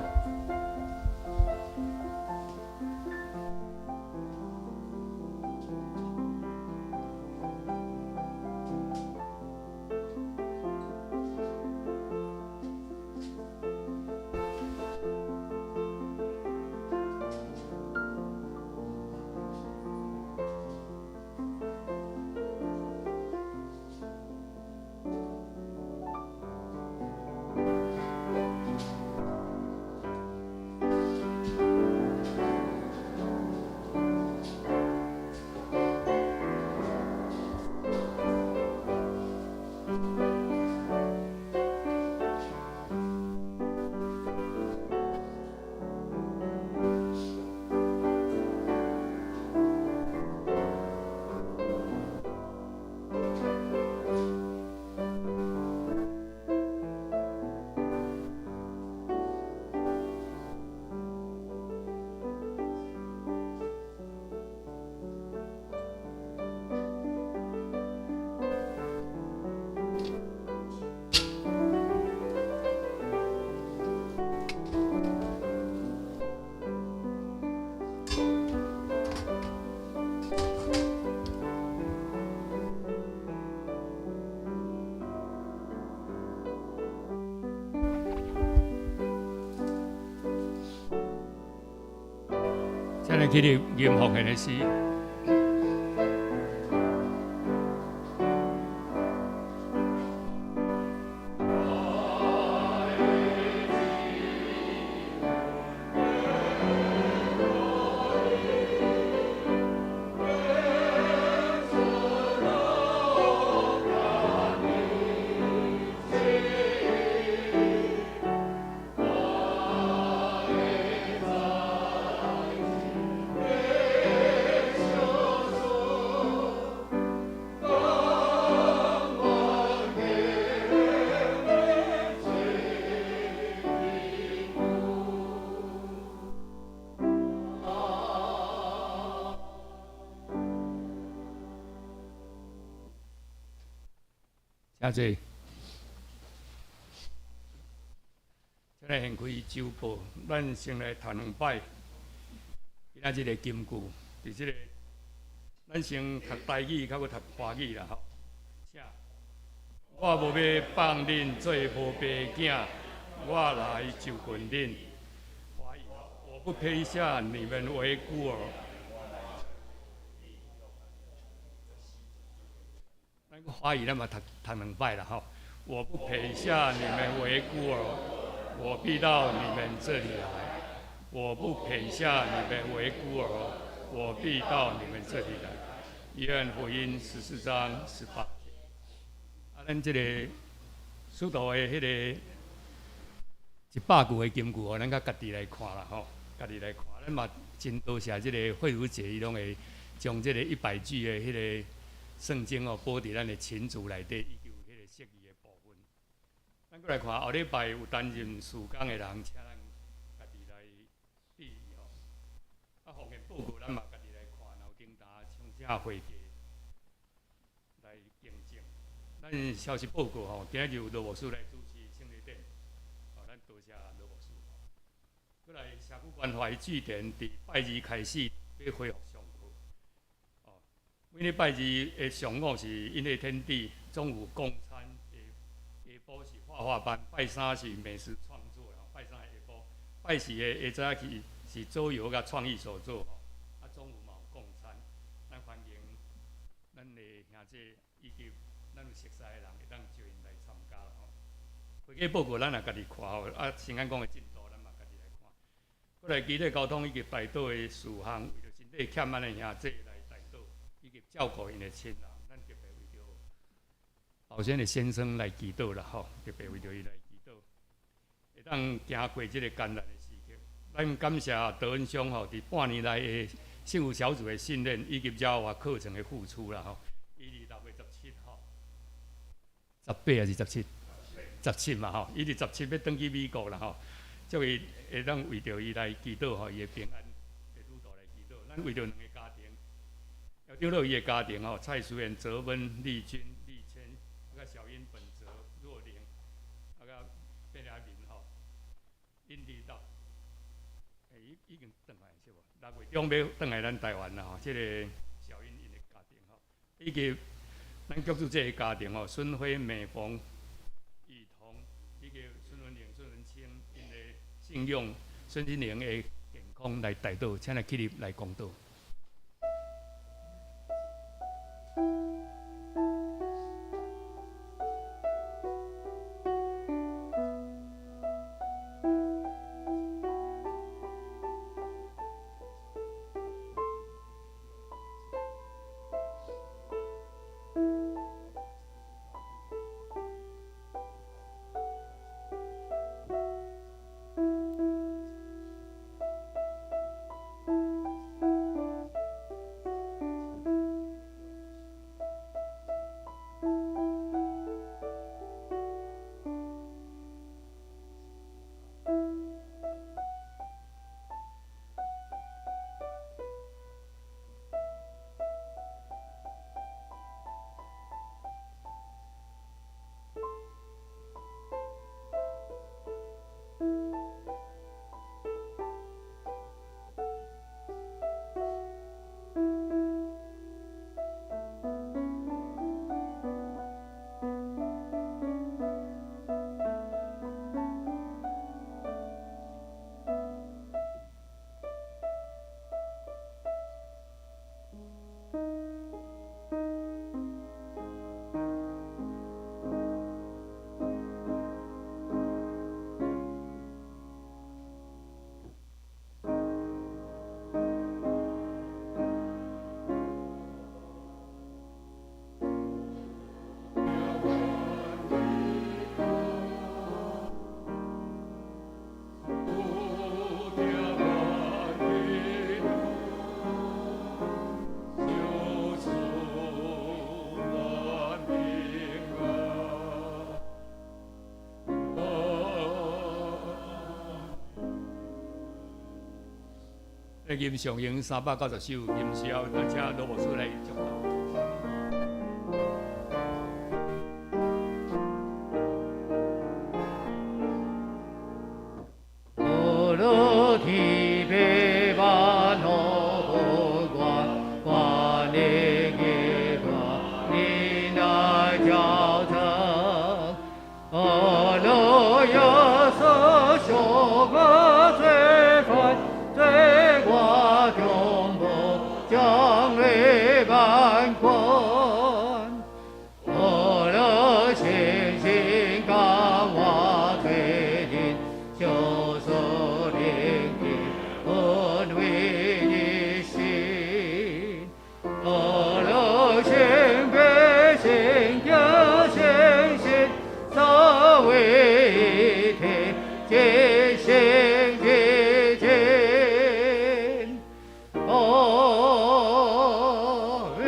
起立吟奉獻的詩。請坐。請來掀開週報，咱先來讀兩擺。今仔日的金句，佇這个，咱先讀台語，較閣讀華語啦吼。請，我無欲放恁做無爸囝，我來就近恁。華語，我不撇下你們為孤兒。咱華語咱嘛讀讀兩擺啦吼。我不撇下你們為孤兒，我必到你們這裡來。我不撇下你們為孤兒，我必到你們這裡來。約翰福音14章18節。啊，咱這個使徒的彼個100句的金句哦，咱較家己來看啦吼，家己來看。咱嘛真多謝這個慧茹姐，伊攏會將這個100句的彼个聖經哦，擺佇咱的群組內底，以及彼個釋義的部分。咱閣來看後禮拜有擔任事工的人，請咱家己來注意吼。啊，奉獻報告咱嘛家己來看，若有重大，請會計來更正。咱消息報告吼，今日由羅牧師來主持聖禮典，吼，咱多謝羅牧師。閣來社區關懷據點，佇拜二開始欲恢復上課。哦，每禮拜二的上午是音樂天地，中午供餐，下晡是畫畫班，拜三是美食創作，拜三下晡，拜四的下早起是桌遊佮創意手作，吼，啊中午嘛有供餐，咱歡迎咱的兄弟以及咱有熟似的人會當招𪜶來參加吼。會計報告咱也家己看吼，啊先按講的進度咱嘛家己來看。閣來基地交通以及代禱的事項，為著身體欠安的兄弟來代禱，以及照顧𪜶的親人，咱特別為著寶仙的先生來祈禱啦吼，特別為著伊來祈禱，會當行過這个艱難的時刻。咱感謝德恩兄吼，佇半年來的幸福小組的訓練以及教化課程的付出啦吼。伊佇6月17號，18還是17？十七嘛吼，伊佇十七欲轉去美國啦吼，祝伊會當為著伊來祈禱吼，伊的平安的旅途來祈禱。咱為著兩个家庭，要長老伊的家庭吼，蔡淑妍、澤溫、麗君、麗谦，啊佮小英、本澤、若玲，啊佮貝亞明吼，𪜶佇到，欸，已已經轉來是無？6月中欲轉來咱台灣啦吼，這个小英𪜶的家庭吼，以及咱局主這个家庭吼，孫輝、美鳳、雨桐，以及孫文玲、孫文清𪜶的信用、孫金玲的健康來代禱，請來起立來公禱。吟唱咏390首吟詩，咱請羅牧師來祝禱。阿羅天父萬福願，願你嘅願，你來教成。阿羅耶穌受我罪犯，罪我中無將來萬關。阿羅信心感我罪人，求所靈的恩惠的心。阿羅聖父聖子聖神，三位一體，至聖至真。阿門。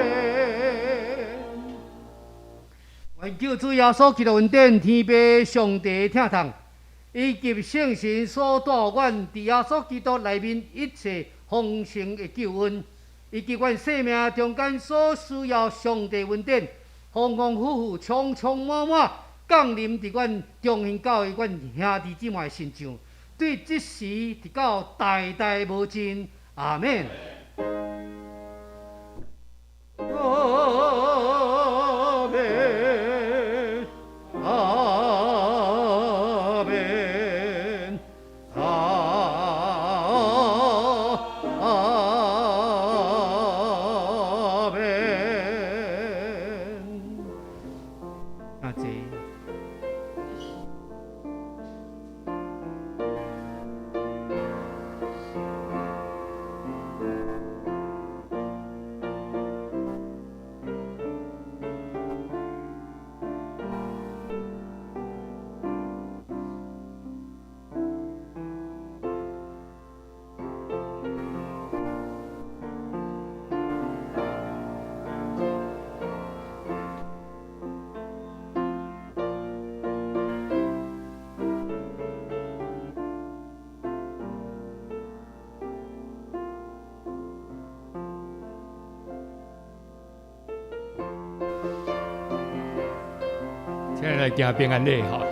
願救主耶穌基督恩典、天父上帝疼痛，以及聖神所帶予阮佇耶穌基督內面一切豐盛的救恩，以及阮生命中間所需要上帝恩典，豐豐富富、充充滿滿降臨佇阮中興教會阮兄弟姊妹身上，對這時直到代代無盡。阿門。阿門，阿門，阿門。阿姐。請來行平安禮吼。